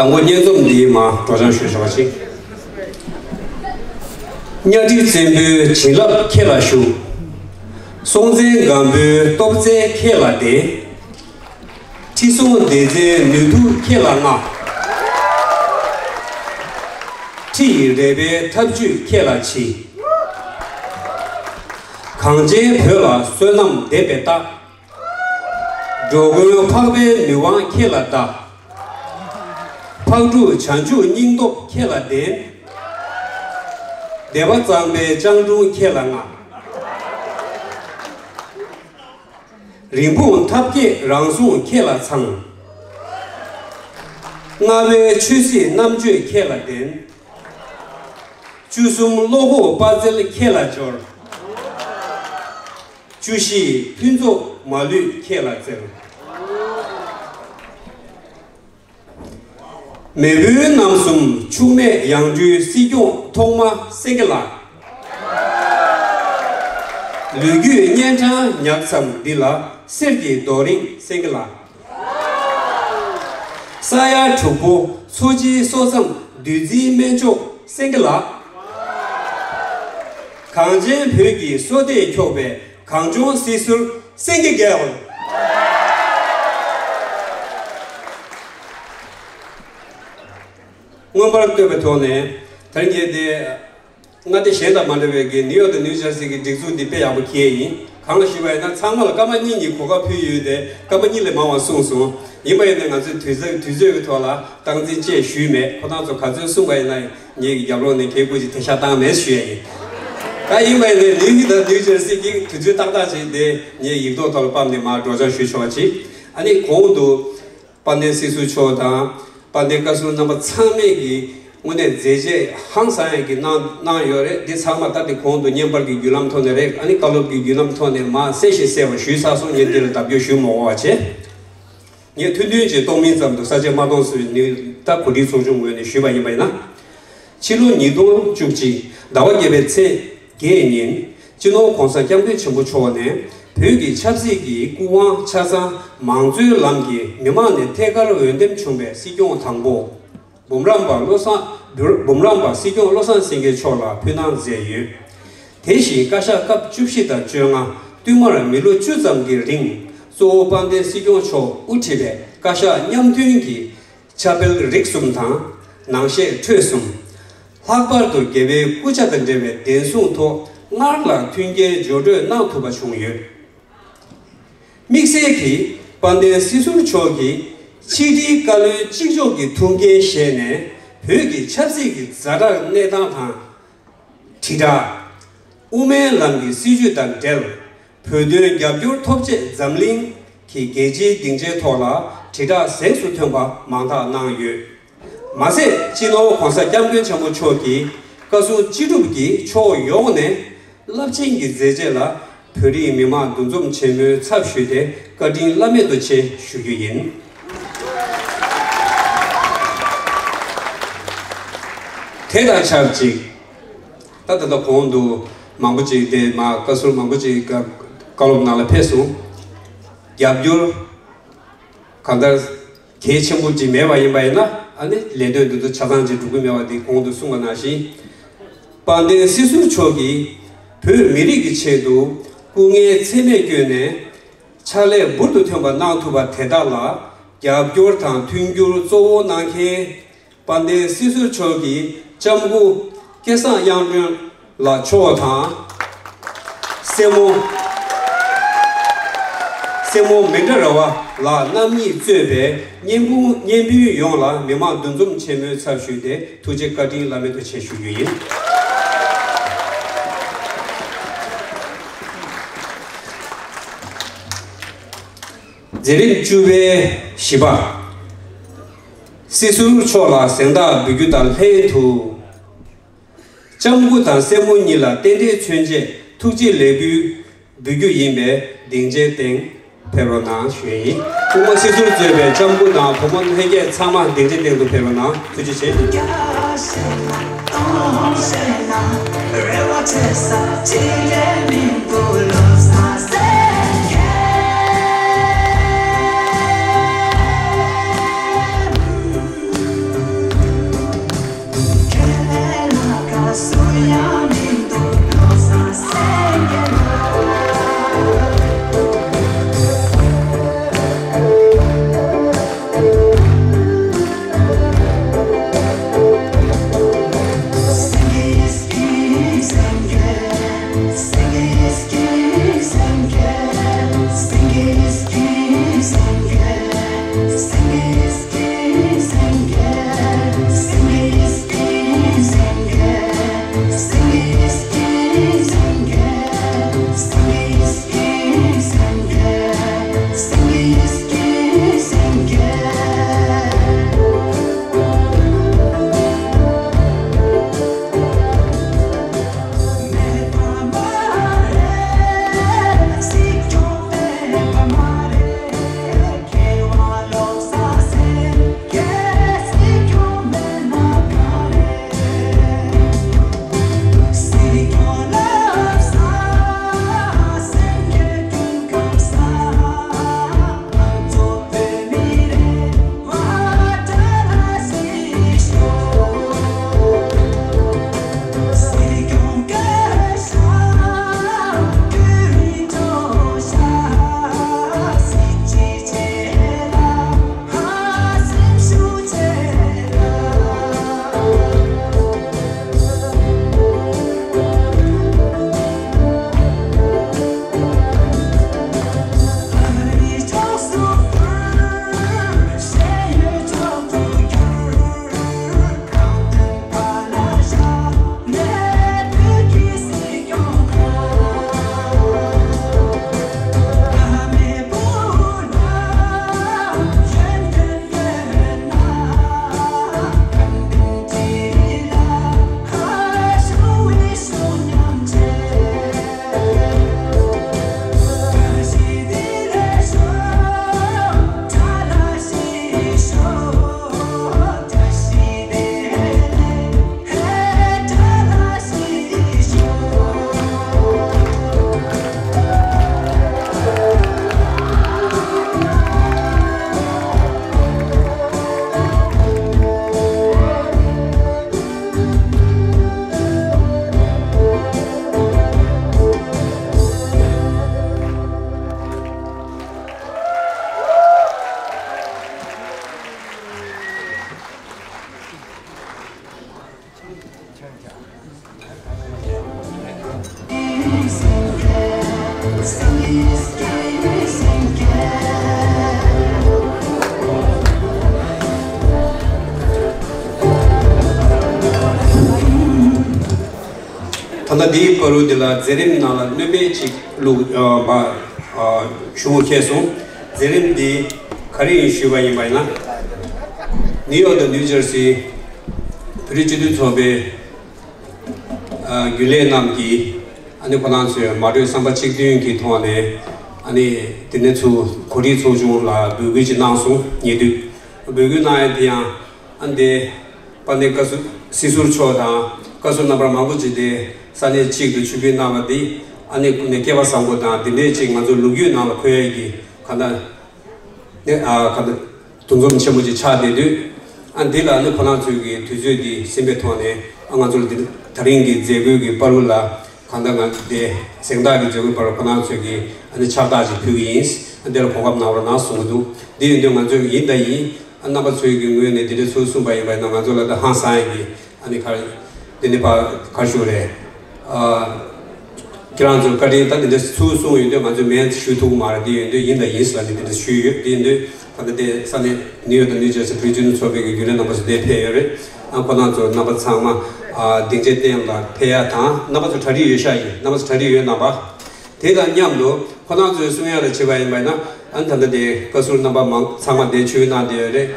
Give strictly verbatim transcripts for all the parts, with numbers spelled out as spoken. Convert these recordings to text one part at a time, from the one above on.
དང་པོ་སྙན་རྩོམ་འདི་མར་སྒྲོག་སྦྱང་ཞུ་ཆོག་པ་ཅིག་གཉའ་ཁྲི་བཙན་པོའི་བྱིན་རླབས་ཁྱེད་ལ་ཞུ། སྲོང་བཙན་སྒམ་པོའི་སྟོབས་རྩལ་ཁྱེད་ལ་བརྟེན། ཁྲི་སྲོང་ལྡེ་བཙན་ནུས་མཐུ་ཁྱེད་ལ་མངའ། ཁྲི་ཡི་རལ་པའི་ཐབས་ཇུས་ཁྱེད་ལ་མཆིས། གངས་ཅན་བོད་ལ་བསོད་ནམས་ལྡན་པའི་རྟགས། འགྲོ་མགོན་འཕགས་པའི་ནུས་དབང་ཁྱེད་ལ་གདའ། ཕག་གྲུ་བྱང་ཆུབ་སྙིང་སྟོབས་ཁྱེད་ལ་ལྡན། སྡེ་པ་གཙང་པའི་སྤྱང་གྲུང་ཁྱེད་ལ་མངའ། རིན་སྤུངས་ཐབས་མཁས་རང་སྲུང་ཁྱེད་ལ་ཚང་། རྔ་བའི་ཆོས་སྲིད་རྣམ་དཔྱོད་ཁྱེད་ལ་ལྡན། བཅུ་གསུམ་བློ་ཁོག་དཔའ་རྩལ་ཁྱེད་ལ་འབྱོར། བཅུ་བཞི་ཕུན་ཚོགས་མ་ལུས་ཁྱེད་ལ་བསྩལ། མེས་པོའི་རྣམ་གསུམ་འཆུག་མེད་ཡང་སྤྲུལ་སྲིད་སྐྱོང་ཐོག་མ་སེང་གེ་ལགས། ལོ་རྒྱུས་གཉན་འཕྲང་ཉག་ཙམ་འདི་ལ་གསེར་གྱི་རྡོ་རིང་སེང་གེ་ལགས། ས་ཡ་དྲུག་པོ་མཚོ་སྤྱིའི་སོ་མཚམས་བདུད་རྩིའི་སྨན་མཆོག་སེང་གེ་ལགས། གངས་ཅན་བོད་ཀྱི་སོ་ལྟས་འཁྱོག་པའི་གངས་ལྗོངས་སྲིད་ཟུར་སེང་གེ་རྒྱལ། མངོན་པར་བསྟོད་པའི་ཐོག་ནས་ད་རིང་ངས་དེ་མངའ་སྡེ་གཞན་དང་མ་འདྲ་བའི་གི་ནིའུ་ཡོག་དང་ནིའུ་ཇར་སི་གི་སྒྲིག་འཛུགས་འདི་དཔེ་ཡག་པོ་འཁྱེར་ཡིན། གང་ལ་ཞུས་པ་ཡིན་ན་ཚང་མ་ལ་སྐར་མ་གཉིས་གཉིས་གོ་སྐབས་ཕུལ་ཡོད་དེ་སྐར་མ་གཉིས་ལས་མང་བ་གསུངས་སོང་། ཡིན་པ་ཡིན་ན་ང་ཚོས་དུས་ཚོད་དུས་ཚོད་ཀྱི་ཐོག་ལ་སྟངས་འཛིན་བཅས་ཞུས་མེད། ཁོ་རང་ཚོ་ག་ཚོད་གསུངས་པ་ཡིན་ན་ངེད་ཀྱི་རྒྱབ་ལོགས་ནས་གད་སྐུད་ཅིག་དེ་ཤ་བཏང་མེད་ཞུ་ཡ་ཡིན། ད་ཡིན་པ་ཡིན་ན་ནིའུ་ཡོག་དང་ནིའུ་ཇར་སི་གི་དུས་ཚོད་ཏག་ཏག་ཅིག་དེ་ངས་ཡིག་ཐོག་ཐོག་ལ་ཕབ་ནས་མར་སྒྲོག་སྦྱང་ཞུས་ཆོག་པ་ཅིག་ཨ་ནི་གོང་དུ། དཔལ་ལྡན་སྲིད་ཟུར་མཆོག་དང་དཔལ་ལྡན་བཀའ་ཟུར་རྣམ་པ་ཚང་མས་ཀྱིས་དངོས་གནས་མཛད་རྗེས་ཧང་སང་ཡག་གི་གནང་གནང་ཡོད་རེད། འདི་ཚང་མ་ད་འདི་གོང་དུ་བརྙན་པར་གྱི་བརྒྱུད་ལམ་ཐོག་ནས་རེད། ཨ་ནི་བཀའ་སློབ་ཀྱི་བརྒྱུད་ལམ་ཐོག་ནས་མར་གསལ་ཞིང་གསལ་བ་ཞུས་ཚར་སོང་། ངས་འདི་ལ་ལྡབ་སྐྱོར་ཞུ་མ་དགོས་པ་བྱས། ངས་ཐུང་ཐུང་ཅིག་གཏོང་མིན་ཙམ་དུ་ས་བཅད་མ་གཏོང་ཟེར་ནི་ད་གོ་སྒྲིག་ཚོགས་ཆུང་ངོས་ནས་ཞུས་པ་ཡིན་པ་ཡིན་ན། ཕྱི་ལོ་ཉིས་སྟོང་བཅུ་གཅིག་ཟླ་བ་བརྒྱད་པའི་ཚེས་བརྒྱད་ཉིན། སྤྱི་ནོར་༧གོང་ས་༧སྐྱབས་མགོན་ཆེན་པོ་མཆོག་ནས་བོད་ཀྱི་ཆབ་སྲིད་ཀྱི་སྐུ་དབང་ཆ་ཚང་མང་གཙོའི་ལམ་གྱིས་མི་མང་ནས་ཐད་ཀར་འོས་འདེམས་བྱུང་བའི་སྲིད་སྐྱོང་དང་པོ། འབུམ་རམས་པ་བློ་བཟང་འབུམ་རམས་པ་སྲིད་སྐྱོང་བློ་བཟང་སེང་གེ་མཆོག་ལ་ཕུལ་གནང་མཛད་ཡོད། དེ་བཞིན་བཀའ་ཤག་སྐབས་བཅུ་བཞི་དང་བཅོ་ལྔ་བསྟུད་མར་མི་ལོ་བཅུ་ཙམ་གྱི་རིང་གཙོ་བོ་དཔལ་ལྡན་སྲིད་སྐྱོང་མཆོག་དབུ་ཁྲིད་པའི་བཀའ་ཤག་མཉམ་མཐུན་གྱིས། ཕྱག་འབུལ་རིགས་གསུམ་དང་། ནང་བཤད་འཕྲོས་གསུམ། ལྷག་པར་དུ་རྒྱལ་བའི་སྐུ་ཕྱྭ་དང་འབྲེལ་བའི་བདེན་སྲུང་ཐོག་སྔར་ལ་མཐུན་རྐྱེན་སྦྱོར་སྤྲོད་གནང་ཐུབ་པ་བྱུང་ཡོད། དམིགས་བསལ་གྱིས་དཔལ་ལྡན་སྲིད་ཟུར་མཆོག་གིས་ཕྱི་དྲིལ་བཀའ་བློན་གཅིག་ལྕོགས་ཀྱི་ཐུགས་འགན་བཞེས་ནས་བོད་ཀྱི་ཆབ་སྲིད་ཀྱི་ཛ་དྲག་གནས་སྟངས་དང་། དྲིལ་བསྒྲགས། དབུ་མའི་ལམ་གྱི་སྲིད་བྱུས་དང་འབྲེལ། བོད་དོན་རྒྱབ་སྐྱོར་ཐོབ་ཆེད་འཛམ་གླིང་གི་རྒྱལ་སྤྱིའི་སྡིངས་ཆའི་ཐོག་ལ་དྲིལ་བསྒྲགས་གཟེངས་སུ་ཐོན་པ་མང་དག་གནང་ཡོད། མ་ཟད་སྤྱི་ནོར་༧གོང་ས་༧སྐྱབས་མགོན་ཆེན་པོ་མཆོག་གིས་བཀའ་ཟུར་སྤྱི་སྒྲུབ་ཀྱི་ཕྱོགས་ཡོངས་ནས་རླབས་ཆེན་གྱི་མཛད་རྗེས་ལ་བོད་རིགས་མི་མང་འདུ་འཛོམས་ཆེན་མོའི་ཚབ་ཞུས་ཏེ་བཀའ་དྲིན་བླ་མེད་དུ་ཆེ་ཞུ་རྒྱུ་ཡིན། དེ་དང་ཆབས་ཅིག་ད་ད་ལྟ་གོང་དུ་མང་པོ་ཅིག་དེ་མ་བཀའ་ཟུར་མང་པོ་ཅིག་བཀའ་བཀའ་སློབ་ནང་ལ་ཕེབས་སོང་། རྒྱབ་སྐྱོར་གང་ལྟར་གལ་ཆེན་པོ་ཅིག་མེད་པ་ཡིན་པ་ཡིན་ན་ཨ་ནི་ལས་དོན་འདི་ཚོ་ཆ་ཚང་ཅིག་འགྲུབ་ཀྱི་མེད་པ་འདི་གོང་དུ་གསུངས་པ་ནང་བཞིན། དཔལ་ལྡན་སྲིད་ཟུར་མཆོག་གིས་བོད་མི་རིགས་ཀྱི་ཆེད་དུ་སྐུ་ངལ་ཚད་མེད་བསྐྱོན་ནས་ཕྱག་ལས་འབུར་དུ་ཐོན་པ་གནང་ཐུབ་པ་དེ་དག་ལ་རྒྱབ་སྐྱོར་དང་མཐུན་འགྱུར་གཙོ་བོ་གནང་མཁན། དཔལ་ལྡན་སྲིད་ཟུར་མཆོག་གི་ལྕམ་སྐུ་སྐལ་བཟང་དབྱངས་སྒྲོན་ལགས་མཆོག་དང་། སྲས་མོ། སྲས་མོ་མི་འདྲ་ར་བ་ལགས་རྣམ་གཉིས་གཙོས་པའི་གཉེན་སྤུན་གཉེན་སྤུན་ཡོངས་ལ་མི་མང་འདུ་འཛོམས་ཆེན་མོའི་ཚབ་ཞུས་ཏེ་ཐུགས་རྗེ་བཀའ་དྲིན་བླ་མེད་དུ་ཆེ་ཞུ་རྒྱུ་ཡིན། མཛད་རིམ་བཅུ་པའི་བཞི་པ། སྲིད་ཟུར་མཆོག་ལ་གཟེངས་རྟགས་འབུལ་རྒྱུ་དང་ལྷན་དུ། ལྕམ་སྐུ་དང་སྲས་མོ་གཉིས་ལ་རྟེན་འབྲེལ་མཚོན་ཆེད་ཐུགས་རྗེ་ལེགས་འབུལ་འབུལ་རྒྱུ་ཡིན་པས་སྡིངས་ཆའི་སྟེང་ཕེབས་རོགས་གནང་ཞུ་ཡི་ཡིན། སྐུ་ངོ་སྲིད་ཟུར་གཙོས་པའི་ལྕམ་སྐུ་དང་བུ་མོ་ལྷན་རྒྱས་ཚང་མ་སྡིངས་ཆའི་སྟེང་དུ་ཕེབས་རོགས་གནང་། ཐུགས་རྗེ་ཆེ། ད་ལྟ་འདིའི་བར་དུ་འདི་ལ་མཛད་རིམ་ནང་ལ་སྣོན་པ་ཅིག་བླུགས་ཨ་མ་ཨ་ཞུ་དགོས་ཁེལ་སོང་། མཛད་རིམ་འདི་ག་རེ་ཡིན་ཞུས་པ་ཡིན་པ་ཡིན་ན། ནིའུ་ཡོག་དང་ནིའུ་ཇར་སི་བོད་རིགས་སྤྱི་མཐུན་ཚོགས་པའི་ཨ་རྒྱུན་ལས་རྣམས་ཀྱིས་ཨ་ནི་ཁོ་རང་ཚོའི་མ་གྲོས་བསམ་པ་གཅིག་མཐུན་གྱི་ཐོག་ནས་ཨ་ནི་དེ་ནས་ཚུར་གོ་སྒྲིག་ཚོགས་ཆུང་ལ་འབོད་སྐུལ་ཅིག་གནང་སོང་། ཉེ་དུས་འབོད་སྐུལ་གནང་ཡ་དེ་ཡང་ཨ་ནི་དེ། དཔལ་ལྡན་བཀའ་ཟུར་སྲིད་ཟུར་མཆོག་དང་བཀའ་ཟུར་རྣམ་པ་མང་པོ་ཅིག་དེ་ས་གནས་གཅིག་ཏུ་ཆིབས་བསྒྱུར་གནང་བ་འདི་ཨ་ནི་ཀུན་ནས་སྐལ་བ་བཟང་པོ་དང་འདི་འདྲའི་ཅིག་ང་ཚོ་ལོ་རྒྱུས་ནང་ལ་འཁོད་ཡས་ཀྱི་ག་འདྲ་ནས་ཨ་ག་འདྲ་འདུ་འཛོམས་ཆེན་པོ་ཅིག་ཆགས་བསྡད་དུས། ཨ་འདི་ལ་ཨ་ནི་ཁོ་རང་ཚོའི་གི་དུས་ཚོད་འདི་ཟིན་པའི་ཐོག་ནས་ཨ་ང་ཚོ་ལ་འདི་ད་རིང་གི་མཛད་སྒོའི་གི་བར་དུ་ལ་ག་འདྲ་ང་དེ་གཟེངས་རྟགས་ཀྱི་མཛད་སྒོའི་བར་དུ་ཁོ་རང་ཚོའི་གི་ཨ་ནི་ཕྱག་རྟགས་ཅིག་ཕུལ་གི་ཡིན། ཨ་འདི་ལ་གོ་སྐབས་གནང་རོགས་གནང་གསུང་གི་འདུག་འདི་ཡིན་དུས་ང་ཚོས་ཡིན་ད་ཡིན། ཨ་རྣམ་པ་ཚོའི་གི་ངོས་ནས་དེ་འདྲ་ཚུར་གསུངས་པ་ཡིན་པ་ཡིན་ན་ང་ཚོ་ལ་ད་ཧང་སང་ཡ་གི་ཨ་ནི་ག་རེ་དེ་ནི་ཕ་ག་ཞུ་རེད། ཨ་ཁྱེད་རང་ཚོ་བཀའ་དྲིན་ད་དེ་འདྲ་ཚུར་གསུངས་ཡོད་དུས་ང་ཚོས་མེད་ཞུ་ཐུབ་ཀྱི་མ་རེད། དེ་ཡིན་དུས་ཡིན་ད་ཡིན་ཟེར་ལ་ནི་དེ་འདྲ་ཞུས་ཡོད། དེ་ཡིན་དུས་ད་ལྟ་དེ་ས་གནས་ནིའུ་ཡོག་དང་ནིའུ་ཇར་སི་བོད་རིགས་སྤྱི་མཐུན་ཚོགས་པའི་གི་རྒྱུན་ལས་རྣམ་པ་ཚོ་དེ་ཕེབས་ཡོད་རེད། ཨ་ཁོ་རང་ཚོ་རྣམ་པ་ཚང་མ་ཨ་སྡིངས་ཆའི་སྟེང་ལ་ཕེབས་ཡ་དང་། རྣམ་པ་ཚོ་གྲ་སྒྲིག་ཡོད་ཤག་ཡིན། རྣམ་པ་ཚོ་གྲ་སྒྲིག་ཡོད་ན་པ། དེ་དང་མཉམ་དུ་ཁོ་རང་ཚོས་གསུང་ཡ་ལ་བྱེད་པ་ཡིན་པ་ཡིན་ན། ཨ་ནི་ད་ལྟ་དེ་བཀའ་ཟུར་རྣམ་པ་མང་ཚང་མ་དེ་ཆིབས་བསྒྱུར་གནང་བསྡད་ཡོད་རེད།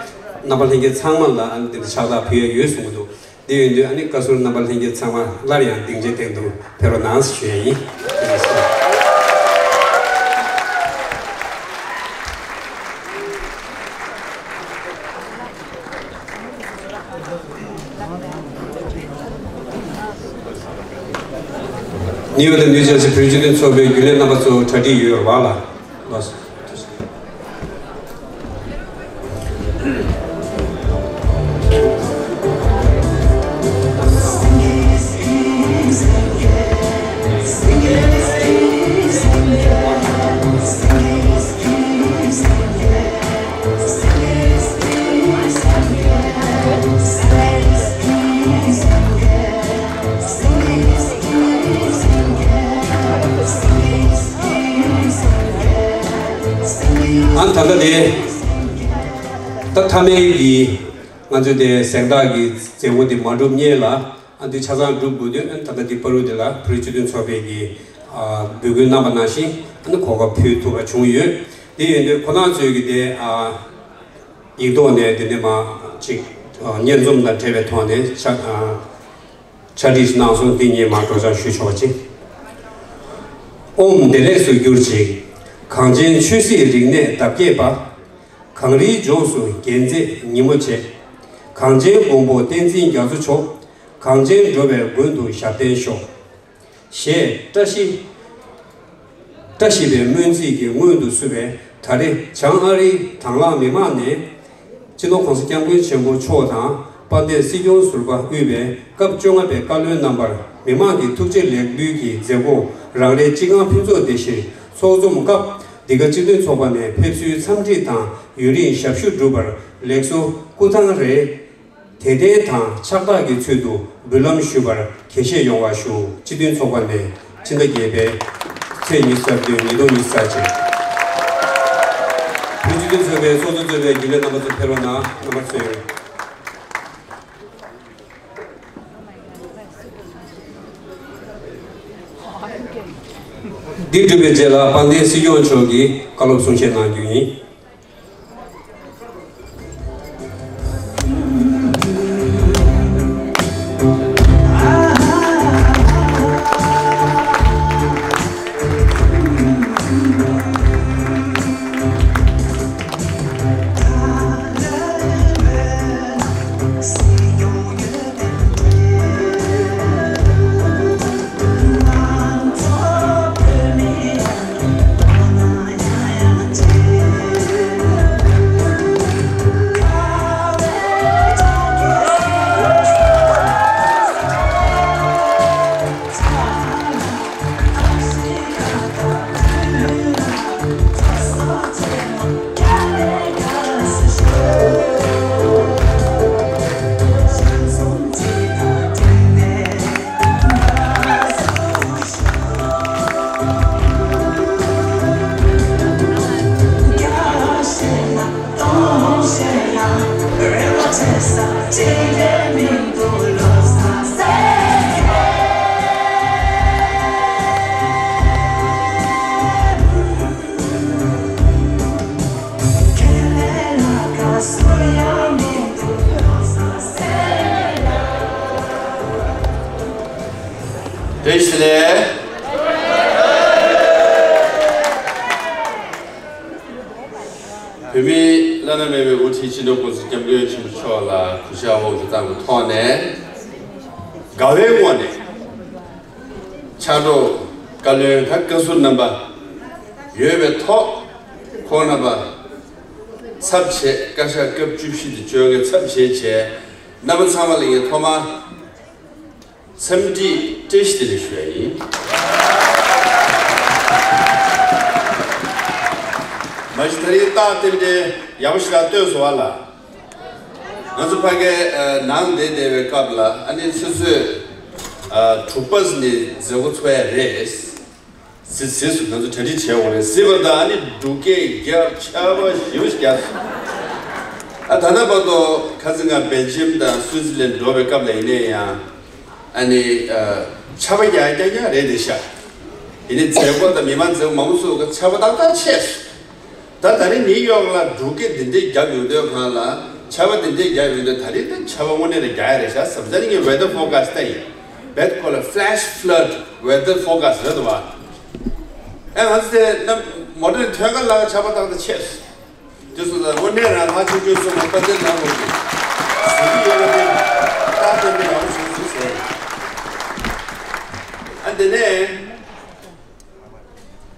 རྣམ་པ་ལྷན་རྒྱས་ཚང་མ་ལ་ཨ་ནི་དེ་འདྲ་ཕྱག་རྟགས་ཕུལ་ཡ་ཡོད་གསུང་གི་འདུག་དེ་ཡིན་དུས་ཨ་ནི་བཀའ་ཟུར་རྣམ་པ་ལྷན་རྒྱས་ཚང་མ་སླར་ཡང་སྡིངས་ཆའི་སྟེང་དུ་ཕེབས་རོགས་གནང་ཞུ་ཡ་ཡིན། ནིའུ་ཡོག་དང་ནིའུ་ཇར་སི་བོད་རིགས་སྤྱི་མཐུན་ཚོགས་པའི་རྒྱུན་ལས་རྣམ་པ་ཚོ་གྲ་སྒྲིག་ཡོད་རེད་པ་ལགས། ཨ་ད་ལྟ་དེ་ད་མཐའ་མའི་གི་ང་ཚོས་དེ་གཟེངས་རྟགས་ཀྱི་མཛད་སྒོ་འདི་མ་གྲུབ་སྔོན་ལ། ཨ་འདི་ཆ་ཚང་གྲུབ་དགོས་དུས། ཨ་ད་ལྟ་འདི་བར་དུ་དེ་ལ་བོད་རིགས་སྤྱི་མཐུན་ཚོགས་པའི་གི་ཨ་འབོད་སྐུལ་གནང་བ་ནང་བཞིན་ཨ་ནི་གོ་སྐབས་ཕུལ་ཐུབ་པ་བྱུང་ཡོད། དེ་ཡིན་དུས་ཁོ་རང་ཚོའི་གི་དེ་ཨ་ཡིག་ཐོག་ནས་དེ་ནས་མ་ཅིག་ཨ་སྙན་རྩོམ་དང་འབྲེལ་བའི་ཐོག་ནས་ཕྱག་ཨ་ཕྱག་བྲིས་གནང་སོང་། འདི་ངས་མ་སྒྲོག་སྦྱང་ཞུ་ཆོག་པ་ཅིག་ཨོམ་བདེ་ལེགས་སུ་གྱུར་ཅིག། གངས་ཅན་ཆོས་སྲིད་རིག་གནས་འདབ་རྒྱས་པ། གངས་རིའི་ལྗོངས་སུ་རྒྱལ་མཛེས་ཉིན་མོ་བྱེད། གངས་ཅན་མགོན་པོ་བསྟན་འཛིན་རྒྱ་མཚོ་མཆོག། གངས་ཅན་འགྲོ་བའི་མགོན་དུ་ཞབས་བརྟན་ཤོག། ཞེས་བཀྲ་ཤིས་བཀྲ་ཤིས་པའི་སྨོན་ཚིག་གིས་སྔོན་དུ་བསུ་བའི་ད་རེས་བྱང་ཨ་རིའི་དང་བླངས་མི་མང་ནས། སྤྱི་ནོར་༸གོང་ས་༸སྐྱབས་མགོན་ཆེན་པོ་མཆོག་དང་། དཔལ་ལྡན་སྲིད་སྐྱོང་ཟུར་པ་དབུས་པའི་སྐབས་བཅོ་ལྔ་པའི་བཀའ་བློན་རྣམ་པར་མི་མང་གི་ཐུགས་རྗེ་ལེགས་འབུལ་གྱི་མཛད་སྒོ་རང་རེའི་སྤྱི་ཁང་ཕུན་ཚོགས་སྡེ་བཞིར་ཚོགས་འཛོམས་སྐབས། འདི་ག་སྤྱི་མཐུན་ཚོགས་པ་ནས་ཕེབས་བསུའི་འཚམས་འདྲི་དང་ཡུན་རིང་ཞབས་ཞུ་བསྒྲུབས་པར་ལེགས་སོ་སྐུ་ཐང་རེད། དད་རྟེན་དང་ཕྱག་རྟགས་ཀྱི་ཚུལ་དུ་འབུལ་ལམ་ཞུ་བར་དགྱེས་བཞེས་ཡོང་བ་ཞུ། སྤྱི་མཐུན་ཚོགས་པ་ནས་ཕྱི་ཟླ་བརྒྱད་པའི་ཚེས་ཉི་ཤུ་རྩ་བདུན་ཉིས་སྟོང་ཉི་ཤུ་རྩ་གཅིག་བོད་སྤྱི་མཐུན་ཚོགས་པའི་ཚོགས་གཙོ་གཙོས་པའི་རྒྱུན་ལས་རྣམ་པ་ཚོ་ཕེབས་རོགས་གནང་། རྣམ་པ་ཚོས། འདི་གྲུབ་པའི་རྗེས་ལ་དཔལ་ལྡན་སྲིད་སྐྱོང་མཆོག་གིས་བཀའ་སློབ་གསུང་བཤད་གནང་རྒྱུ་ཡིན། བཀྲ་ཤིས་བདེ་ལེགས། བོད་མིའི་བླ་ན་མེད་པའི་དབུ་ཁྲིད་སྤྱི་ནོར་༸གོང་ས་༸སྐྱབས་མགོན་ཆེན་པོ་མཆོག་ལ་གུས་ཞབས་འོག་ཏུ་བཏང་བའི་ཐོག་ནས། དགའ་བའི་ངང་ནས་ཕྱག་རོགས་བཀའ་བློན་དང་བཀའ་ཟུར་རྣམ་པ་ཡོད་པའི་ཐོག་ཁོང་རྣམ་པ་ཚབ་བྱས། བཀའ་ཤག་སྐབས་བཅུ་བཞི་དེ་བཅོ་ལྔའི་ཚབ་བྱས་བྱས། རྣམ་པ་ཚང་མ་ལ་ངས་ཐོག་མར་འཚམས་འདྲི་བཀྲ་ཤིས་བདེ་ལེགས་ཞུ་ཡ་ཡིན། མ་གཞི་ད་རེས་རྟགས་རྟེན་འབྲེལ་ཡག་པོ་ཞིག་ལ་ལྟོས་སོང་བ་ལ། ང་ཚོ་ཕ་གིའི་ནང་བསྡད་བསྡད་པའི་སྐབས་ལ་ཨ་ནི་སོ་སོས་དྲུག་པ་ནས་མཛད་སྒོ་འཚོགས་ཡ་རེད། གཟིགས་གཟིགས་སུ་ང་ཚོ་གྲ་སྒྲིག་བྱས་ཡོད་རེད། གཟིགས་པ་དང་ཨ་ནི་འབྲུག་སྐད་རྒྱབ། ཆར་པ་ཞེ་པོ་ཞིག་བརྒྱབ་སོང་། ཨ་ད་ལྟ་བར་དུ་ཁ་སང་ང་སྦེལ་ཇི་ཡམ་དང་སུའི་ཙི་ལན་འགྲོ་བའི་སྐབས་ལ་ཡིན་ནའི་ཡང་ཨ་ནི་ཆར་པ་རྒྱག་རྒྱག་རྒྱག་རེད་དེ་ཤག་ཡིན་ནའི་མཛད་སྒོ་དང་མི་མང་མཛད་སྒོ་མང་པོ་ཚོ་ག་ཆར་པ་ཏག་ཏག་ཆད་སོང་། ད་ད་རེས་ནིའུ་ཡོག་ལ་འབྲུག་སྐད་འདི་འདྲའི་རྒྱབ་ཡོང་དུས་སྒང་ལ་ཆར་པ་འདི་འདྲའི་རྒྱབ་ཡོང་དུས་ད་རེས་ད་ཆར་པ་དངོས་གནས་རེད་རྒྱག་ཡ་རེད་ཤག་བསམ་ཙང་ངས་weather forecast་ལྟ་ཡིན། བེད་ཁོ་ལ་flash flood weather forecast་རེད་འདུག་བ། ཨེ་ང་ཚོ་དེ་ནམ་མོ་ཊ་ནས་ཐོན་ག་ལ་ཆར་པ་ཏག་ཏག་ཆད་སོང་། དེ་སོང་ཙང་དངོས་གནས་རང་ལྷ་ཆོས་སྐྱོང་སྲུང་མ་དཔལ་ལྡན་ལྷ་མོ་གི་གཟིགས་ཀྱི་ཡོད་པ་དེ་རྟགས་རྟེན་འབྲེལ་ཡག་པོ་བྱུང་སོང་ཟེར། ཨ་དེ་ནས།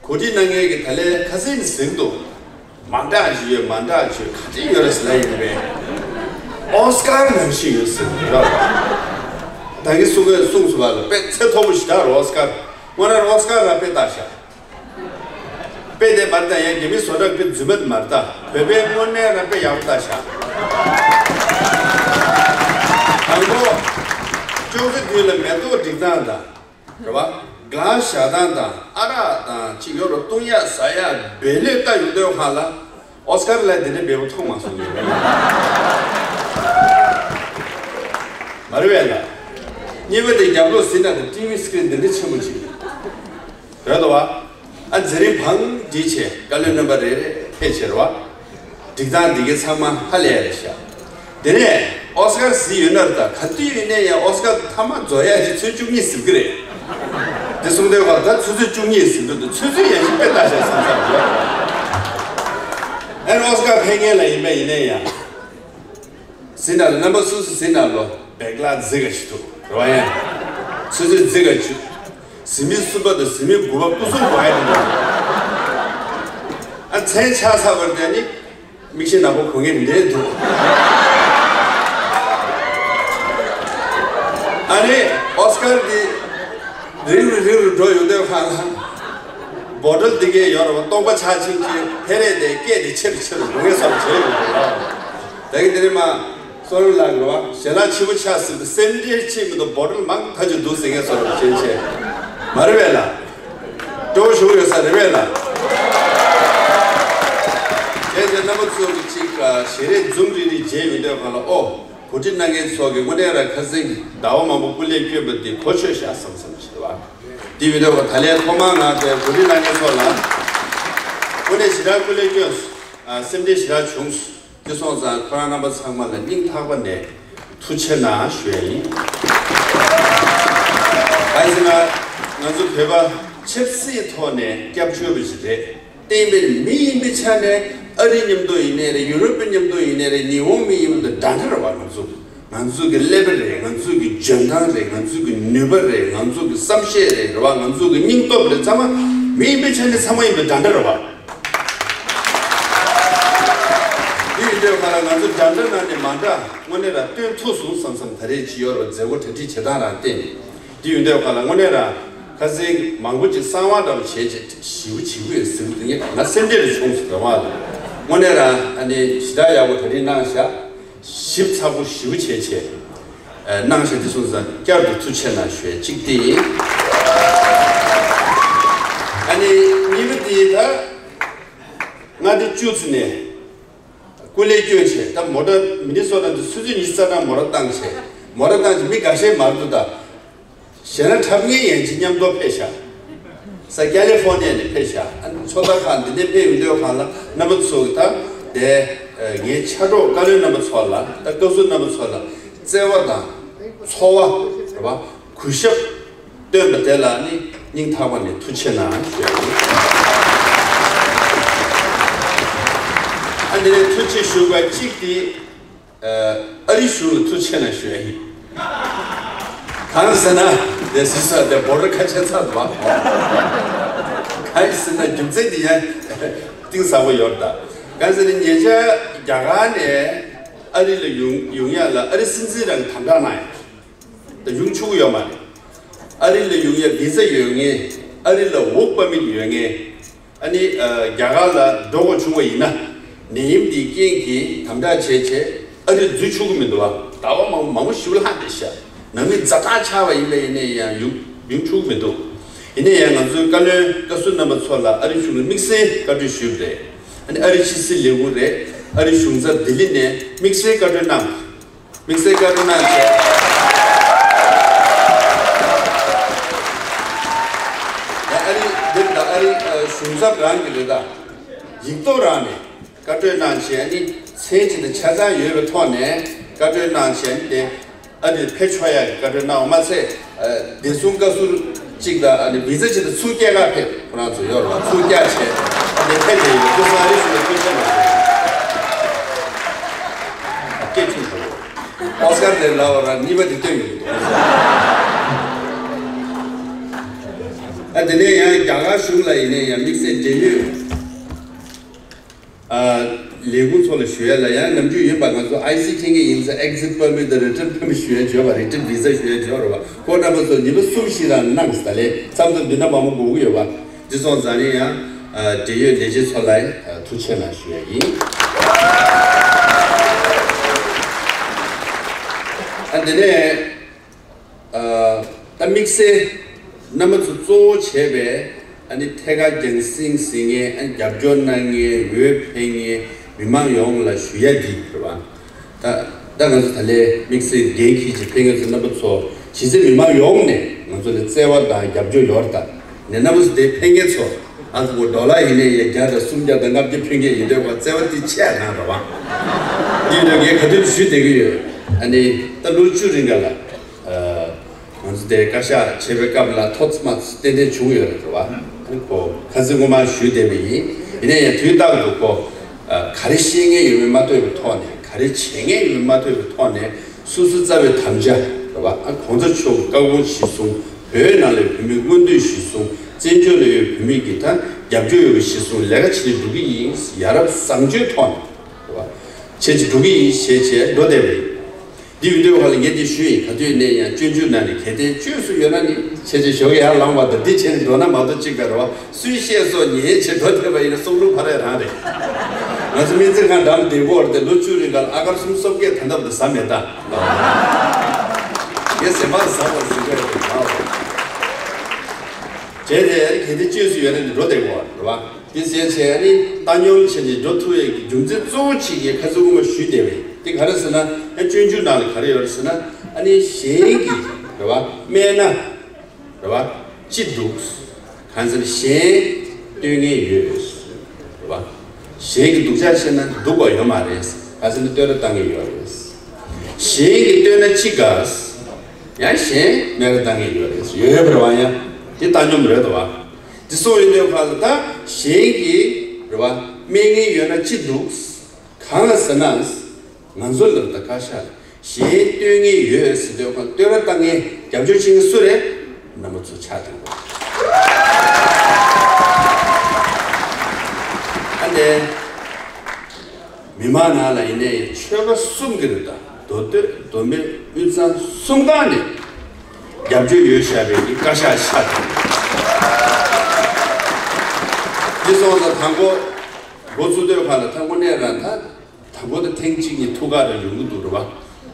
གོ་སྒྲིག་གནང་མཁན་གྱི་ད་ལན་ཁ་སང་ནས་ཟིན་འདུག་མ་འདྲ་ཅིག་ཡོད། མ་འདྲ་ཅིག་ག་འདྲ་ཡོད་རེད་ཟེར་ལབ་ཡིན་པས། ཨོ་སི་ཀར་ནང་བཞིན་ཡོད་ཟེར་གྱི་རེད། ད་གིན་གསུང་མཁན་གསུངས་སོང་བ་ལ་དཔེ་ཚད་མཐོ་པོ་ཞིག་རེད་ཨོ་སི་ཀར། དངོས་གནས་ཨོ་སི་ཀར་ར་དཔེ་ལྟ་ཤག་དཔེ་དེ་མར་ད་ཡང་རྒྱ་མི་བཟོ་གྲྭ་དཔེ་རྫུན་མ་དེ་མར་ལྟ། བོད་པའི་དངོས་གནས་ར་དཔེ་ཡག་པོ་ལྟ་ཤག་དང་པོ། ཅོག་ཙེ་མདུན་ལ་མེ་ཏོག་སྒྲིག་སྟངས་དང་། རེད་བ། གང་བཞག་སྟངས་དང་ཨ་རག་དང་ཅིག་ཡོད་རོ། བཏུང་ཡག་ཟ་ཡག་འབེལ་ལེ་ལྟ་ཡོང་དུས་སྒང་ལ་ཨོ་སི་ཀར་ལ་དེ་འདྲ་འབེལ་པོ་མཐོང་མ་སོང་ངས། མ་རེད་པས་ལ། གཉིས་པ་དེ་རྒྱབ་ལོགས་ཟིན་ན་དེ་ཊི་ཝི་སི་ཀི་རིན་དེ་འདྲ་ཆེན་པོ་ཅིག་རེད་འདུག་བ། ཨ་མཛད་རིམ་བང་སྒྲིག་བྱས་བཀའ་བློན་རྣམ་པ་རེ་རེ་ཕེབས་བྱས་རེད་བ། སྒྲིག་སྟངས་འདི་གའི་ཚང་མ་ཧ་ལས་ཡ་རེད་ཤག་དེ་ནས་ཨོ་སི་ཀར་གཟིགས་ཡོད་ན་རེད། ད་ག་དུས་ཡིན་ནའི་ཡང་ཨོ་སི་ཀར་མཐའ་མ་རྫོགས་ཡ་ཞིག་ཚོད་བཅུ་གཉིས་ཟིན་གི་རེད། དེ་གསུང་དོན་བ་ད་ཚོད་ཚོད་བཅུ་གཉིས་ཟིན་འདུག་ཚོད་ཚོད་ཡ་ཞིག་དཔེ་ལྟ་ཤག་བསམ་བསམ་ཡོད། ཨ་ནི་ཨོ་སི་ཀར་ཕེབས་མཁན་ལ་ཡིན་པ་ཡིན་ནའི་ཡང་། ཟིན་ན་རྣམ་པ་སུ་སུ་ཟིན་ན་ལོ་བེག་ལ་རྫི་ག་ཞིག་འདུག་རེད་བ་ཡ། ཚོད་ཚོད་རྫི་ག་ཞིག་ཟིན་མི་གསུམ་པ་དང་ཟིན་མི་དགུ་པ་སྐུ་སྲུང་དགོས་ཡ་འདུག་ཨ་མཚན་ཆགས་ཚར་བར་དེ་ནི་མིག་ཤེལ་ནག་པོ་གོན་མཁན་འདྲ་འདུག་ཨ་ནི་ཨོ་སི་ཀར་འདི་རིང་རུ་རིང་རུ་འགྲོ་ཡོང་དུས་སྒང་ལ་བོ་ཊལ་འདི་གའི་ཡོད་རེད་བ། སྟོང་པ་ཆ་ཆེན་གྱི་ཕེ་རེ་དེ་སྐད་དེ་ཆེ་རུ་ཆེ་རུ་འགྲོ་མཁན་བཟོ་འདྲ་བྱས་ཡོང་གི་རེད་བ། ད་གིན་དེ་རིང་མ། བསོད་ནམས་ལགས་རེད་བ། ཞལ་ལག་ཕྱི་པོ་ཆགས་ཟིན་དུས་སེམས་ཁྲལ་ཆེ་མི་འདུག་བོ་ཊལ་མང་ཐག་ཆོད་འདུག་ཟེར་མཁན་བཟོ་འདྲ་བྱས་བྱས། མ་རེད་པས་ལ། སྤྲོ་བོ་བྱུང་ཡོད་ས་རེད་པས་ལ། བྱས་བྱས་རྣམ་པ་ཚོ་གི་ཅིག་ཞལ་རས་འཛུམ་རིག་རིག་མཇལ་ཡོང་དུས་སྒང་ལ་ཨོ། གོ་སྒྲིག་གནང་མཁན་ཚོ་གི་དངོས་གནས་ར་ཁ་སང་གི་ཟླ་བ་མང་པོ་སྐུ་ལས་བསྐྱོན་པ་འདི་གོ་ཆོད་ཤག་བསམ་བསམ་བྱེད་པ། དེ་ཡོང་དུས་སྒང་ད་ལན་ཐོག་མར་ང་ཚོའི་གོ་སྒྲིག་གནང་མཁན་ཚོ་ལ་དངོས་གནས་ཞེ་དྲག་སྐུ་ལས་བསྐྱོན་སོང་། སེམས་ཁྲལ་ཞེ་དྲག་བྱུང་སོང་། དེ་སོང་ཙང་ཁོ་རང་རྣམ་པ་ཚང་མ་ལ་སྙིང་ཐག་པ་ནས་ཐུགས་རྗེ་གནང་ཞུ་ཡ་ཡིན། གང་ཡིན་ཟེར་ན་ང་ཚོ་བོད་པ་ཆབ་སྲིད་ཐོག་ནས་སྐྱབས་བཅོལ་བ་ཞིག་རེད། གཏན་འབེབས་མི་ཡིན་པའི་ཆ་ནས་ཨ་རི་མཉམ་དུ་ཡིན་ནའི་རེད། ཡུ་རོབ་པའི་མཉམ་དུ་ཡིན་ནའི་རེད། ཉི་ཧོང་མི་ཡིན་མཉམ་དུ་འདྲ་འདྲ་རེད་བ། ང་ཚོ་ང་ཚོ་གི་ཀླད་པ་རེད། ང་ཚོ་གི་འཇོན་ཐང་རེད། ང་ཚོ་གི་ནུས་པ་རེད། ང་ཚོ་གི་བསམ་ཤེས་རེད་རེད་བ། ང་ཚོ་གི་སྙིང་སྟོབས་རེད། ཚང་མ་མི་ཡིན་པའི་ཆ་ནས་ཚང་མ་ཡིན་པའི་འདྲ་འདྲ་རེད་བ། དེ་ཡིན་དུས་ང་རང་ང་ཚོ་འདྲ་འདྲ་ནང་ནས་མ་འདྲ་དངོས་གནས་ར་སྟོན་ཐུབ་སོང་བསམ་བསམ། ད་རེས་ཅི་ཡོད་ར་མཛད་སྒོ་གྲ་སྒྲིག་བྱེད་སྟངས་རང་བལྟས་ནས། དེ་ཡིན་དུས་ང་ལ་དངོས་གནས་ར་ཁ་སང་མང་པོ་ཅིག་གསང་བ་འདྲ་པོ་བྱས་བྱས་ཞེ་པོ་བྱེད་ཀྱི་ཡོད་ཟེར་གི་འདུག་ངས་ང་སེམས་ཁྲལ་རེ་བྱུང་སོང་། རེད་བ། དངོས་གནས་ར་ཨ་ནི་ཞེ་དྲག་ཡག་པོ་གྲ་སྒྲིག་གནང་ཤག་ཞིབ་ཚགས་པོ་ཞེ་པོ་བྱས་བྱས་གནང་ཤག་དེ་སོང་ཙང་བསྐྱར་དུ་ཐུགས་རྗེ་གནང་ཞུ་ཡ་གཅིག་དེ་ཡིན། ཨ་ནི་གཉིས་པ་དེ་ད་མངའ་སྡེ་བཅུ་ཚོ་ནས། སྐུ་ལས་བསྐྱོན་བྱས། ད་མོ་ཊ་མི་ནི་སོ་ཊ་འདི་ཆུ་ཚོད་ཉི་ཤུ་རྩ་གྲངས་མོ་ཊ་བཏང་བྱས། མོ་ཊ་བཏང་བྱས་མི་འགའ་ཤས་མར་འདུག་ད། གཞན་ལ་འཁྲབ་མཁན་ཡན་ཆད་མཉམ་དུ་ཕེབས་ཤག་ས་ཀ་ལི་ཕོར་ནི་ཡ་ནས་ཕེབས་ཤག་ཨ་ནི་ཚོགས་བརྡ་ཁང་འདི་ནས་ཕེབས་ཡོང་དུས་སྒང་ལ་རྣམ་པ་ཚོ་གི་ད་དེ་ངའི་ཕྱག་རོགས་བཀའ་བློན་རྣམ་པ་ཚོ་ལ། ད་བཀའ་ཟུར་རྣམ་པ་ཚོ་ལ་བརྩེ་བ་དང་ཚོར་བ་རེད་བ། གུས་ཞབས་སྟོན་པ་དེ་ལ་ནི་སྙིང་ཐག་པ་ནས་ཐུགས་རྗེ་གནང་ཞུ་ཡ་ཡིན། ཨ་འདི་ནས་ཐུགས་རྗེ་ཞུ་བ་གཅིག་དེ། ཨ་རི་གཞུང་ལ་ཐུགས་རྗེ་གནང་ཞུ་ཡ་ཡིན། གང་ཟེར་ན་དེ་སྲིད་ས་དེ་བོ་ཊར་ཁ་ཆེ་ཚར་འདུག་བ། གང་ཟེར་ན་རྒྱུ་མཚན་དེ་ཡང་གཏིང་ཟབ་པོ་ཡོད་རེད་ད། གང་ཟེར་ན་ཉེ་ཆར་རྒྱ་གར་ནས་ཨ་རི་ལ་ཡོང་ཡོང་ཡ་ལ་ཨ་རི་སྲིད་འཛིན་རང་གིས་དམ་དྲག་གནང་ཡ། ད་ཡོང་ཆོག་གི་ཡོད་མ་རེད། ཨ་རི་ལ་ཡོང་ཡ་བི་ཟ་ཡོད་མཁན། ཨ་རི་ལ་ཝོག་པར་མིཊ་ཡོད་མཁན། ཨ་ནི་ཨ་རྒྱ་གར་ལ་འགྲོ་དགོས་བྱུང་བ་ཡིན་ན། ནད་ཡམས་འདིའི་རྐྱེན་གྱིས་དམ་དྲག་བྱས་བྱས་ཨ་རི་འཛུལ་ཆོག་གི་མི་འདུག་བ། ཟླ་བ་མང་མང་པོ་ཞིག་ལྷག་བསྡད་ཤག་ནང་མི་ཛ་དྲག་ཆགས་པ་ཡིན་པ་ཡིན་ནའི་ཡང་ཡོང་ཡོང་ཆོག་གི་མི་འདུག་ཡིན་ནའི་ཡང་ང་ཚོའི་བཀའ་བློན་བཀའ་ཟུར་རྣམ་པ་ཚོ་ལ་ཨ་རི་གཞུང་ལ་དམིགས་བསལ་བཀའ་འཁྲོལ་ཞུས་པ་རེད། ཨ་ནི་ཨ་རི་ཕྱི་སྲིད་ལས་ཁུངས་རེད། ཨ་རི་གཞུང་ཚབ་ལྡི་ལི་ནས་དམིགས་བསལ་བཀའ་འཁྲོལ་གནང་། དམིགས་བསལ་བཀའ་འཁྲོལ་གནང་བྱས། ད་ཨ་རི་འདིར་ད་ཨ་རི་གཞུང་ཚབ་རང་གི་རེད་ད། ཡིག་ཐོག་རང་ནས་བཀའ་འཁྲོལ་གནང་བྱས། ཨ་ནི་མཚན་གཅིག་དང་ཆ་ཚང་ཡོད་པའི་ཐོག་ནས་བཀའ་འཁྲོལ་གནང་བྱས། ཨ་ནི་དེ་ཨ་རིར་ཕེབས་ཆོག་ཡག་གི་བཀའ་འཁྲོལ་གནང་བ་མ་ཚད། བདེ་སྲུང་བཀའ་ཟུར་གཅིག་དང་ཨ་ནི་བི་ཛ་གཅིག་དང་ཚུར་སྐྱེལ་ག་ཕེབས། ཁོ་རང་ཚོ་ཡོད་རེད་བ། ཚུར་བསྐྱལ་བྱས་ཨ་ནི་ཕེབས་བསྡད་ཡོད། སྐུ་སྲུང་ཨ་རི་གཞུང་ལ་ཐུགས་རྗེ་གནང་། སྐད་ཁྲིད་དང་ཨོ་སྐར་ལས་སླ་བ་རང་གཉིས་པ་དེ་སྟོན་ཡོང་གི་འདུག་ཨ་དེ་ནས་ཡང་རྒྱ་གར་གཞུང་ལ་ཡིན་ནའི་ཡང་དམིགས་བསལ་འབྲེལ་ཡོད། ཨ། ལས་ཁུངས་ཚོ་ལ་ཞུ་ཡ་ལ་ཡང་ནམ་རྒྱུན་ཡིན་པ་ང་ཚོ་ཨའི་སི་འཁྱེར་མཁན་ཡིན་ཙང་exit permit དང་return permit ཞུ་ཡ་བྱོས་པ། return visa ཞུ་ཡ་བྱོས་རེད་བ། ཁོ་རྣམ་པ་ཚོ་ཉི་མ་གསུམ་བཞི་རང་གནང་ཟེར་ལས་མཚམས་མཚམས་འདི་འདྲ་མང་པོ་དགོས་ཀྱི་ཡོད་པ། དེ་སོང་ཙང་ནི་ཡང་ཨ། འབྲེལ་ཡོད་ལས་བྱེད་ཚོ་ལ་ཡང་ཐུགས་རྗེ་གནང་ཞུ་ཡ་ཡིན། ཨ་འདི་ནས། ཨ། ད་དམིགས་བསལ་རྣམ་པ་ཚོ་གཙོ་བོ་བྱས་པའི་ཨ་ནི་ཐད་ཀར་རྒྱང་སྲིང་གཟིགས་མཁན། ཨ། རྒྱབ་སྐྱོར་གནང་མཁན། འོས་འཕེན་མཁན་མི་མང་ཡོངས་ལ་ཞུ་ཡ་འདི་རེད་བ། ད་ད་ང་ཚོ་ད་ལས་དམིགས་བསལ་འགན་འཁྱེར་གྱི་ཕེབས་མཁན་ཚོ་རྣམ་པ་ཚོ་གཞི་རྩའི་མི་མང་ཡོངས་ནས་ང་ཚོ་ལ་བརྩེ་བ་དང་རྒྱབ་སྐྱོར་ཡོད་རེད་ད། ནས་རྣམ་པ་ཚོ་དེ་ཕེབས་མཁན་ཚོ་ང་ཚོ་ཌོ་ལར་ཡིན་ནའི་ཡ་བརྒྱ་དང་སུམ་བརྒྱ་དང་ལྔ་བརྒྱ་ཕུལ་མཁན་ཡིན་དུས་བར་བརྩེ་བ་དེ་ཆེ་རང་རེད་བ། འདི་ཡིན་དུས་ངས་ག་དུས་ཞུ་བསྡད་ཀྱི་ཡོད། ཨ་ནི་ད་ལོ་བཅུ་རིང་ག་ལ། ང་ཚོ་དེ་བཀའ་ཤག་བྱེད་པའི་སྐབས་ལ་ཐོག་མ་ཏན་ཏན་བྱུང་ཡོད་རེད་བ། ཁོ་ཁ་སང་སྔོན་མ་ཞུས་བསྡད་པ་ཡིན། ཡིན་ན་ཡང་དུས་རྟག་ཏུ་ཁོ་ག་རེ་ཤེས་མཁན་ཡོད་མེད་མ་ཐོས་པའི་ཐོག་ནས། ག་རེ་བྱེད་མཁན་ཡོད་མེད་མ་ཐོས་པའི་ཐོག་ནས་སོ་སོའི་རྩ་བའི་དམ་བཅའ་རེད་བ། ཨ། གོང་ས་མཆོག་གི་བཀའ་དགོངས་གཞིར་བཟུང་། བོད་ནང་ལ་བོད་མིའི་མངོན་འདོད་གཞིར་བཟུང་། བཙན་བྱོལ་ལ་ཡོད་བོད་མི་གི་ད་རྒྱབ་སྐྱོར་ཡོད་པ་གཞིར་བཟུང་ལས་ཀ་བྱེད་འགྲོ་གི་ཡིན། ཡ་རབས་བཟང་སྤྱོད་ཐོག་ནས་རེད་བ། བྱེད་ཀྱི་འགྲོ་གི་ཡིན་ཞེས་བྱས་འགྲོ་བསྡད་པ་ཡིན། འདི་ཡོད་དུས་ཁ་ལ་ངས་འདི་ཞུས་ཡིན། ག་དུས་ནས་ཡང་སྤྱོད་འཇུག་ནང་ནས་གལ་ཏེ་བཅོས་སུ་ཡོད་ན་ནི་ཁྱེད་ཚོས་ཞོགས་ཡར་ལངས་པ་དང་འདི་བྱས་ནས་འགྲོ་ན་མ་གཏོགས་གཅིག་ག་རེད་བ། སུས་བཤད་སོང་ཉན་བྱས་འགྲོ་བསྡད་པ་ཡིན་ན་སྲོག་ལུས་ཕར་རེད་རང་རེད། ང་ཚོ་སྨན་རྩིས་ཁང་འགྲམ་བདེ་པོ་རེད་དེ། ལོ་བཅུ་རིང་ག་ལ་ཨ་གར་སུམ་སོབ་སྐད་ད་འདབ་དུ་ཟ་མེད་ད། ངས་སེམས་པ་ཟ་བར་ཟིན་པའི་རེད་ད། བྱས་ཏེ་གལ་ཏེ་བཅོས་སུ་ཡོད་ན་ནི་འགྲོ་བསྡད་དགོས་པ་རེད་བ། དེ་ཟེར་བྱས་ཨ་ནི་བཏང་སྙོམས་བྱས་ནས་འགྲོ་ཐུབ་ཡས་ཀྱི་རྒྱུ་མཚན་གཙོ་བོ་གཅིག་གིས་ཁ་སང་སྔོན་མ་ཞུས་བསྡད་པ་ཡིན། དེ་ག་རེ་ཟེར་ན། ཨ། སྤྱོད་འཇུག་ནང་ལ་ག་རེ་ཡོད་རེད་ཟེར་ན། ཨ་ནི་གཞན་གྱིས་རེད་བ། སྨྲས་ན་རེད་བ། ཅི་འདུག་གང་ཟེར་ན་གཞན་བསྟོད་མཁན་ཡོད་རེད་བ། གཞན་གྱིས་སྡུག་ཅག་བཤད་ན་སྡུག་པ་ཡོད་མ་རེད། གང་ཟེར་ན་བསྟོད་ར་བཏང་མཁན་ཡོད་རེད། གཞན་གྱིས་བསྟོད་ན་ཅི་དགའ། ཡང་གཞན་སྨད་ར་བཏང་མཁན་ཡོད་རེད། ཡོད་ཡོད་པ་རེད་བ། ཡང་དེ་བཏང་སྙོམས་རེད་དོ་བ། དེ་སོང་ཡོད་དུས་ཁ་ལ་ད་གཞན་གྱིས་རེད་བ། སྨད་མཁན་ཡོད་ན་ཅི་འདུག་གང་ལ་ཟེར་ན། ང་ཚོ་ལ་ད་བཀའ་ཤག་ལ་གཞན་བསྟོད་མཁན་ཡོད་ཟེར་དུས་ཁ་ལ་བསྟོད་ར་བཏང་མཁན་རྒྱབ་སྐྱོར་བྱེད་མཁན་སུ་རེད། རྣམ་པ་ཚོ་ཆགས་བསྡད་ཡོད། ཨ་ནི། མི་མང་ནང་ལ་ཡིན་ནའི་ཆོལ་ཁ་གསུམ་གྱི་རེད་ད། མདོ་སྟོད་མདོ་སྨད་དབུས་གཙང་གསུམ་གང་ནས་རྒྱབ་སྐྱོར་ཡོད་བཞག་པའི་གི་བཀའ་ཤག་ཤག་དང་། འདི་སོང་ཙང་དང་པོ་འགོ་ཚུགས་དུས་ཁ་ལ་ཐང་པོ་གནས་རང་ད། དང་པོ་ད་ཐེངས་གཅིག་གཉིས་ཐུག་ག་རེ་ཡོང་གི་འདུག་རེད་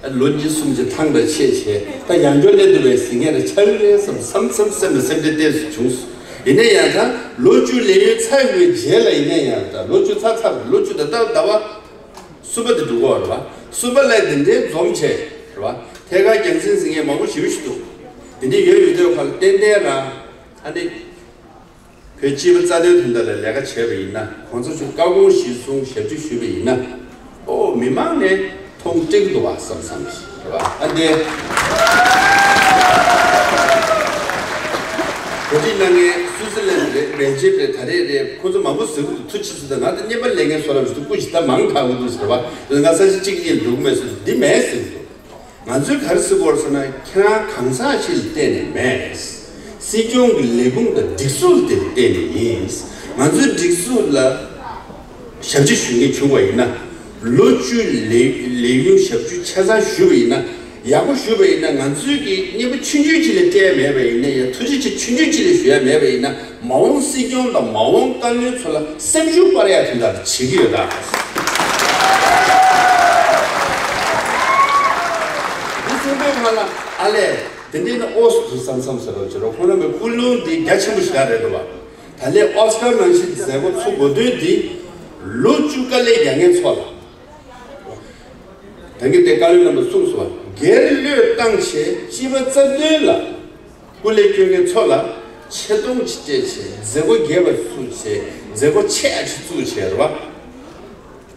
བ། ལོ་གཉིས་གསུམ་གྱི་ཐང་རེ་ཆད་བྱས། ད་ཡང་བསྐྱར་སླེབས་འདུག་པས་ཟིན་ངེས་རེ་ཆགས་ཀྱི་རེད་བསམ་བསམ་བསམ་སེམས་ལ་སེམས་ཁྲལ་ཏོག་ཙམ་བྱུང་སོང་། ཡིན་ན་ཡང་ད་ལོ་བཅུ་ལས་ཡུན་ཚར་བའི་རྗེས་ལ་ཡིན་ན་ཡང་ད་ལོ་བཅུ་ཚར་ཚར་ལོ་བཅུ་ད་ལྟ་ཟླ་བ། གསུམ་པ་དེ་འགྲུབ་ཀྱི་ཡོད་རེད་བ། གསུམ་པ་ལ་དེ་འདྲའི་འཛོམས་བྱས་རེད་བ། ཐད་ཀར་རྒྱལ་མཚན་ཟེར་མཁན་མང་པོ་ཞེ་པོ་ཞིག་འདུག་དེ་འདྲའི་ཡོད་ཡོད་དུས་ཁ་ལ་ཏན་ཏན་རང་ཨ་ནི། བོད་སྤྱི་པའི་རྩ་དོན་དོན་དག་ལ་ལས་ཀ་བྱས་པ་ཡིན་ན། གོང་ས་མཆོག་བཀའ་དགོངས་གཞིར་བཟུང་ཞབས་ཕྱི་ཞུས་པ་ཡིན་ན། ཨོ་མི་མང་ནས་མཐོང་སྤྲད་ཀྱི་འདུག་བ་བསམ་བསམ་ཞིག་རེད་བ། ཨ་འདི། གོ་སྒྲིག་གནང་མཁན་སུའུ་ཙི་ལན་རེད། སྦེལ་ཇམ་རེད། ད་རེས་རེད། ཁོ་ཚོ་མང་པོ་ཟེར་གྱི་འདུག་ཐུགས་རྗེ་ཆེ་ཟེར། ད་ང་ད་བརྙན་པར་ལེན་མཁན་བཟོ་འདྲ་ཞིག་འདུག་སྐུ་ཞིག་ད་མང་དྲགས་ཀྱི་འདུག་ཟེར་བ། ང་ས་ཆ་གཅིག་གཉིས་འདུག་མེད་ཟེར། འདི་མེད་ཟེར་གྱི་འདུག་ང་ཚོས་ག་རེ་ཟེར་དགོས་རེད་ཟེར་ན། ཁྱེད་རང་གང་ཟག་ཅིག་ལ་བལྟས་ནས་མེད། སྲིད་སྐྱོང་གི་ལས་ཁུངས་དང་སྒྲིག་འཛུགས་དེ་ལ་བལྟས་ནས་ཡིན། ང་ཚོའི་སྒྲིག་འཛུགས་ལ་ཞབས་ཕྱི་ཞུ་མཁན་བྱུང་བ་ཡིན་ན། ལོ་བཅུ་ལས་ལས་ཡུན་ཞབས་ཞུ་ཆ་ཚང་ཞུས་པ་ཡིན་ན། ཡག་པོ་ཞུས་པ་ཡིན་ན། ང་ཚོས་ཀྱི་བརྙན་པར་ཆུང་ཆུང་ཅིག་ལས་སྤྲད་ཡ་མེད་པ་ཡིན་ན་ཡང་། ཐུགས་རྗེ་ཆེ་ཆུང་ཆུང་ཅིག་ལས་ཞུ་ཡ་མེད་པ་ཡིན་ན། མ་འོངས་སྲིད་སྐྱོང་དང་མ་འོངས་བཀའ་བློན་ཚོ་ལ་སེམས་ཤུགས་སྤར་ཡ་དོན་དག་བྱེད་ཀྱི་ཡོད་ད། འདི་གསུངས་པའི་སྒང་ལ་ཨ་ལས། དེ་འདྲ་ན་ཨོ་སུ་དུ་བསམ་བསམ་ཟེར་རོགས་བྱེད་རོགས། ཁོང་རྣམ་པའི་ཀུན་སློང་འདི་རྒྱ་ཆེན་པོ་ཞིག་རེད་འདུག་བ། ད་ལས་ཨོ་སི་ཀར་ནང་བཞིན་མཛད་སྒོ་ཚུགས་དགོས་དོན་འདི། ལོ་བཅུ་དཀའ་ལས་རྒྱག་མཁན་ཚོ་ལ། ད་གིན་དེ་བཀའ་བློན་རྣམ་པས་གསུངས་སོང་བ། སྒེར་བློས་བཏང་བྱས་སྤྱི་པ་རྩ་དོན་ལ་སྐུ་ལས་བསྐྱོན་མཁན་ཚོ་ལ་ཆེ་མཐོང་ཅིག་སྤྲད་བྱས། མཛད་སྒོ་རྒྱས་པ་ཅིག་བཙུགས་བྱས། མཛད་སྒོ་ཆེ་ཡ་ཅིག་བཙུགས་བྱས་རེད་བ།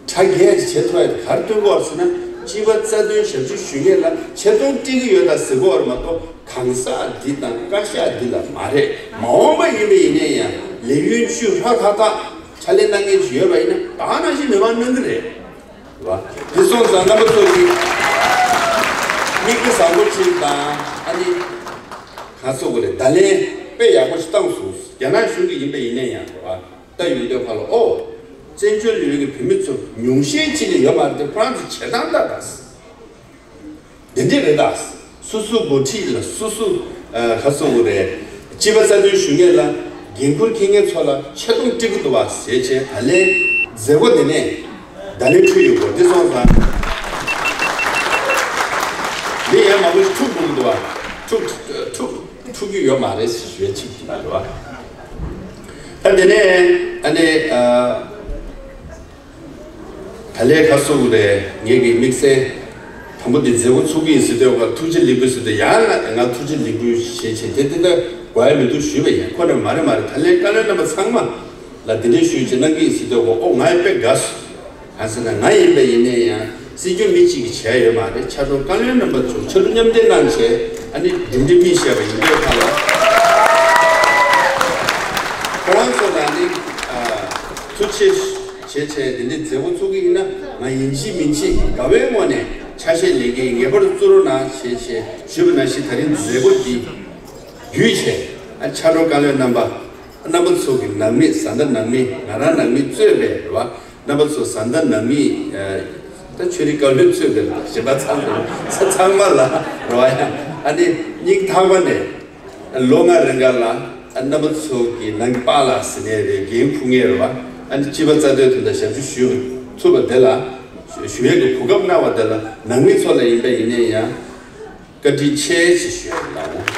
གྲ་རྒྱས་ཅིག་བྱེད་ཐུབ་ཡ་དེ་ག་རེ་སྟོན་གྱི་ཡོད་རེད་ཟེར་ན། སྤྱི་པ་རྩ་དོན་ཞབས་ཕྱི་ཞུ་མཁན་ལ་ཆེ་མཐོང་སྤྲད་ཀྱི་ཡོད་ད་ཟེར་གྱི་ཡོད་རེད་མ་གཏོགས། གང་ཟག་འདི་དང་བཀའ་ཤག་འདི་ལ་མ་རེད། མ་འོངས་པ་ཡིན་པ་ཡིན་ནའི་ཡང་ལས་ཡུན་བཅུ་ཧྲག་ཧྲག་ཐག་ཕྱག་ལས་གནང་མཁན་ཅིག་ཡོད་པ་ཡིན་ན། ད་ག་ནང་བཞིན་མི་མང་གནང་གི་རེད། རེད་བ། དེ་སོང་ཙང་རྣམ་པ་ཚོ་གིས་མིག་དཔེ་བཟང་པོ་ཅིག་དང་། ཨ་ནི་ག་རེ་ཟེར་དགོས་རེད། བརྡ་ལན་དཔེ་ཡག་པོ་ཞིག་བཏང་སོང་། རྒྱ་ནག་གཞུང་གིས་ཡིན་པ་ཡིན་ནའི་ཡང་། རེད་བ། ལྟ་ཡོང་དུས་ཁ་ལ། ཨོ། བཙན་བྱོལ་ཡུལ་གྱི་བོད་མི་ཚོ་ཉུང་ཤས་ཅིག་ལས་ཡོད་མ་རེད་དེ། ཁོ་རང་ཚོ་བྱེད་སྟངས་ལྟ་ད། དེ་འདྲས་རེད་ད། སོ་སོའི་འགོ་ཁྲིད་ལ། སོ་སོ་ཨ་ག་རེ་ཟེར་དགོས་རེད། སྤྱི་པ་རྩ་དོན་ཞུ་མཁན་ལ་འགན་ཁུར་འཁྱེར་མཁན་ཚོ་ལ་ཆེ་མཐོང་སྤྲད་ཀྱི་འདུག་བ་ཟེར་བྱས། ད་ལན་མཛད་སྒོ་དེ་ནས་བརྡ་ལན་འཕྲོད་ཡོང་གི་རེད། དེ་སོང་ཙང་། མི་ཡང་མང་པོ་ཞིག་འཁྲུག་འགྲོ་གི་འདུག་བ། འཁྲུག་འཁྲུག་འཁྲུག་རྒྱུ་ཡོད་མ་རེད་ཞེས་ཞུ་ཡ་ཅིག་ཡིན་པ་རེད་བ། ད་དེ་ནས་ཨ་ནི་ཨ། ད་ལན་ག་རེ་ཟེར་དགོས་རེད། ངེད་ཀྱི་དམིགས་བསལ་དང་པོ་འདི་མཛད་སྒོ་ཚུགས་ཀྱི་ཡིན་ཟེར་དུས་ཁ་ལ་ཐུགས་རྗེ་ལེགས་འབུལ་ཟེར་དུས། ཡང་ང་ང་ཐུགས་རྗེ་ལེགས་འབུལ་ཞེས་བྱས་དེ་དེ་ལྟར་དགོས་ཡ་མི་འདུག་ཞུས་པ་ཡིན། ཁོ་ནས་མ་རེད་མ་རེད། ད་ལན་བཀའ་བློན་རྣམ་པ་ཚང་མ་ལ་དེ་འདྲའི་ཞུས་བྱས་གནང་གི་ཡིན་ཟེར་དུས་ཁ་ལ། ཨོ་ང་ཡང་དཔེ་དགའ་སོང་། གང་ཟེར་ན། ང་ཡིན་པ་ཡིན་ནའི་ཡང་སྲིད་སྐྱོང་མི་གཅིག་གིས་བྱས་ཡོད་མ་རེད། ཕྱག་རོགས་བཀའ་བློན་རྣམ་པ་ཚོ་ཕྱག་རོགས་མཉམ་འདེགས་གནང་བྱས། ཨ་ནི་འགྲིམ་འགྲིམ་མི་བཤད་པ་ཡིན་དུས་ཁ་ལ། ཁོ་རང་ཚོ་ལ་ནི་ཨ་ཐུགས་རྗེ་ཆེ་བྱས་བྱས་དེ་འདྲའི་མཛད་སྒོ་ཚུགས་ཀྱི་ཡིན་ན། ང་ཡིན་གཅིག་མིན་གཅིག་དགའ་བའི་ངང་ནས་ཆ་ཤས་ལེན་གྱི་ཡིན། ངེས་པར་དུ་བཙུགས་རོགས་གནང་བྱས་བྱས་ཞུས་པ་ནང་བཞིན། ད་རིང་མཛད་སྒོ་འདི་བརྒྱུད་བྱས། ཨ་ཕྱག་རོགས་བཀའ་བློན་རྣམ་པ་རྣམ་པ་ཚོ་གི་ནང་མི། བཟའ་ཟླ་ནང་མི། ང་རང་ནང་མི་གཙོས་པའི་རེད་བ། རྣམ་པ་ཚོ། བཟའ་ཟླ་ནང་མི། ཨ་ད་ཆོས་རིག་བཀའ་བློན་གཙོས་པའི་གཞན་པ་ཚང་མ་ཚང་མ་ལ་རེད་བ། ཡང་ཨ་ནི་སྙིང་ཐག་པ་ནས་ལོ་ལྔ་རིང་ག་ལ་རྣམ་པ་ཚོ་གི་ནང་གི་པཱ་ལགས་ཟེར་ནའི་རེད། འགན་འཁུར་མཁན་རེད་བ། ཨ་ནི་སྤྱི་པ་རྩ་དོན་དོན་དག་ཞབས་ཞུ་ཞུ་ཐུབ་པ་དེ་ལ་ཞུ་ཡས་ཀྱི་གོ་སྐབས་གནང་བ་དེ་ལ་ནང་མི་ཚོ་ལ་ཡིན་པ་ཡིན་ནའི་ཡང་བཀའ་དྲིན་ཆེ་ཞེས་ཞུ་ཡ་ཡིན།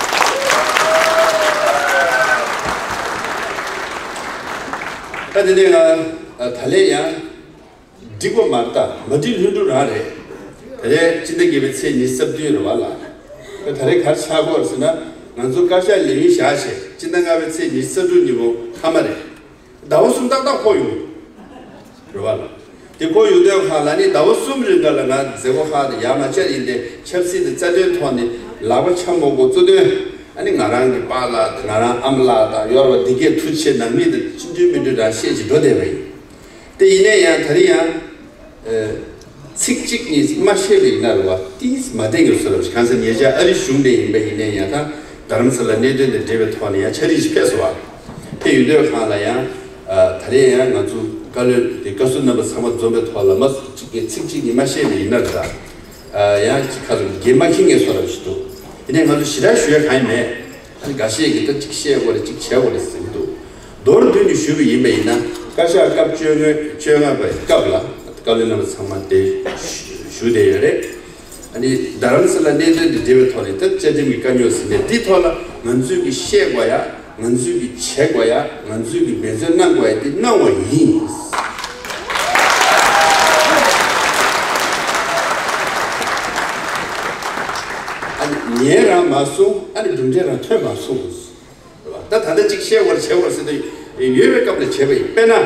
ད་དེ་ནས་ང་ད་ལན་ཡང་འགྲིག་པ་མ་རེད་ད། མ་འགྲིག་ལྷུན་གྲུབ་རང་རེད། ད་རེས་སྤྱི་ཟླ་བརྒྱད་པའི་ཚེས་ཉི་ཤུ་རྩ་བདུན་རེད་བ་ལགས། ད་རེས་ག་རེ་ཆགས་ཀྱི་ཡོད་རེད་ཟེར་ན། ང་ཚོ་བཀའ་ཤག་ལས་ཡུན་བཞག་བྱས་སྤྱི་ཟླ་ལྔ་པའི་ཚེས་ཉི་ཤུ་རྩ་དྲུག་ཉིན་མོ་མཐའ་མ་རེད། ཟླ་བ་གསུམ་ཏག་ཏག་འཁོར་ཡོང་། རེད་བ་ལགས། དེ་འཁོར་ཡོང་དུས་ཁ་ལ་ནི་ཟླ་བ་གསུམ་རིང་ག་ལ་ང་མཛད་སྒོ་ཧ་དང་ཡ་མ་བཅར་ཡིན་ཏེ། ཆབ་སྲིད་དང་རྩ་དོན་ཐོག་ནས་ལག་པ་འཆང་མ་དགོས། གཙོ་དོན་ཨ་ནི་ང་རང་གི་པཱ་ལགས་དང་། ང་རང་ཨ་མ་ལགས་དང་། ཡོད་རེད་བ། འདི་གས་ཐུགས་རྗེ་ཆེ། ནང་མི་དང་ཅི་འདྲ་མི་འདྲ་རང་བཤད་ཅིག་འགྲོ་བསྡད་པ་ཡིན། དེ་ཡིན་ནའི་ཡང་ད་རིང་ཡང་ཨ་ཚིག་གཅིག་གཉིས་མ་བཤད་པ་ཡིན་ན་རེད་བ། ཏིས་མ་བསྟན་གྱི་བཟོ་འདྲ་ཞིག་གང་ཟེར་ཉེ་ཆར་ཨ་རི་གཞུང་ནས་ཡིན་པ་ཡིན་ནའི་ཡང་ད་རྡ་རམ་ས་ལ་གནད་དོན་དང་འབྲེལ་བའི་ཐོག་ནས་ཡང་ཕྱག་བྲིས་ཤིག་ཕེབས་སོང་བ། དེ་ཡོད་དུས་ཁ་ལ་ཡང་ཨ་ད་རེས་ཡང་ང་ཚོ་བཀའ་བློན་དེ་བཀའ་ཟུར་རྣམ་པ་ཚང་མ་འཛོམས་པའི་ཐོག་ལ་མ་སུ་གཅིག་གིས་ཚིག་གཅིག་གཉིས་མ་བཤད་པ་ཡིན་ན་རེད་ད། ཨ་ཡང་ཅིག་ཁ་ཚོ་འགན་མ་འཁྱེར་མཁན་བཟོ་འདྲ་ཞིག་འདུག་དེ་ནས་ང་ཚོ་ཞེ་དྲག་ཞུ་ཡ་གང་ཡང་མེད། ཨ་ནི་འགའ་ཤས་ཀྱིས་ད་ཅིག་བཤད་དགོས་རེད། ཅིག་བྱེད་དགོས་རེད་ཟེར་གྱི་འདུག་མདོར་བསྡུས་ནས་ཞུས་པ་ཡིན་པ་ཡིན་ན། བཀའ་ཤག་སྐབས་བཅོ་ལྔ་བཅོ་ལྔ་པའི་སྐབས་ལ་བཀའ་བློན་རྣམ་པ་ཚང་མ་དེ་བཞུགས་བསྡད་ཡོད་རེད། ཨ་ནི་རྡ་རམ་ས་ལ་གནད་དོན་དང་འབྲེལ་བའི་ཐོག་ནས་ད་བཅའ་ཁྲིམས་ཀྱི་དཀའ་རྙོག་ཟེར་ནས་འདིའི་ཐོག་ལ་ང་ཚོས་ཀྱི་བཤད་དགོས་ཡ། ང་ཚོས་ཀྱི་བྱེད་དགོས་ཡ། ང་ཚོས་ཀྱི་འབད་བརྩོན་གནང་དགོས་ཡ་དེ་གནང་བ་ཡིན། ཉན་རང་མ་སོང་། ཨ་ནི་གྲུབ་འབྲས་རང་ཐོན་མ་སོང་། རེད་བ། ད་ད་ལྟ་གཅིག་བཤད་དགོས་རེད་བྱེད་དགོས་རེད་ཟེར་དུས་ཡོད་པའི་སྐབས་ལ་བྱས་པ་ཡིན། དཔེར་ན།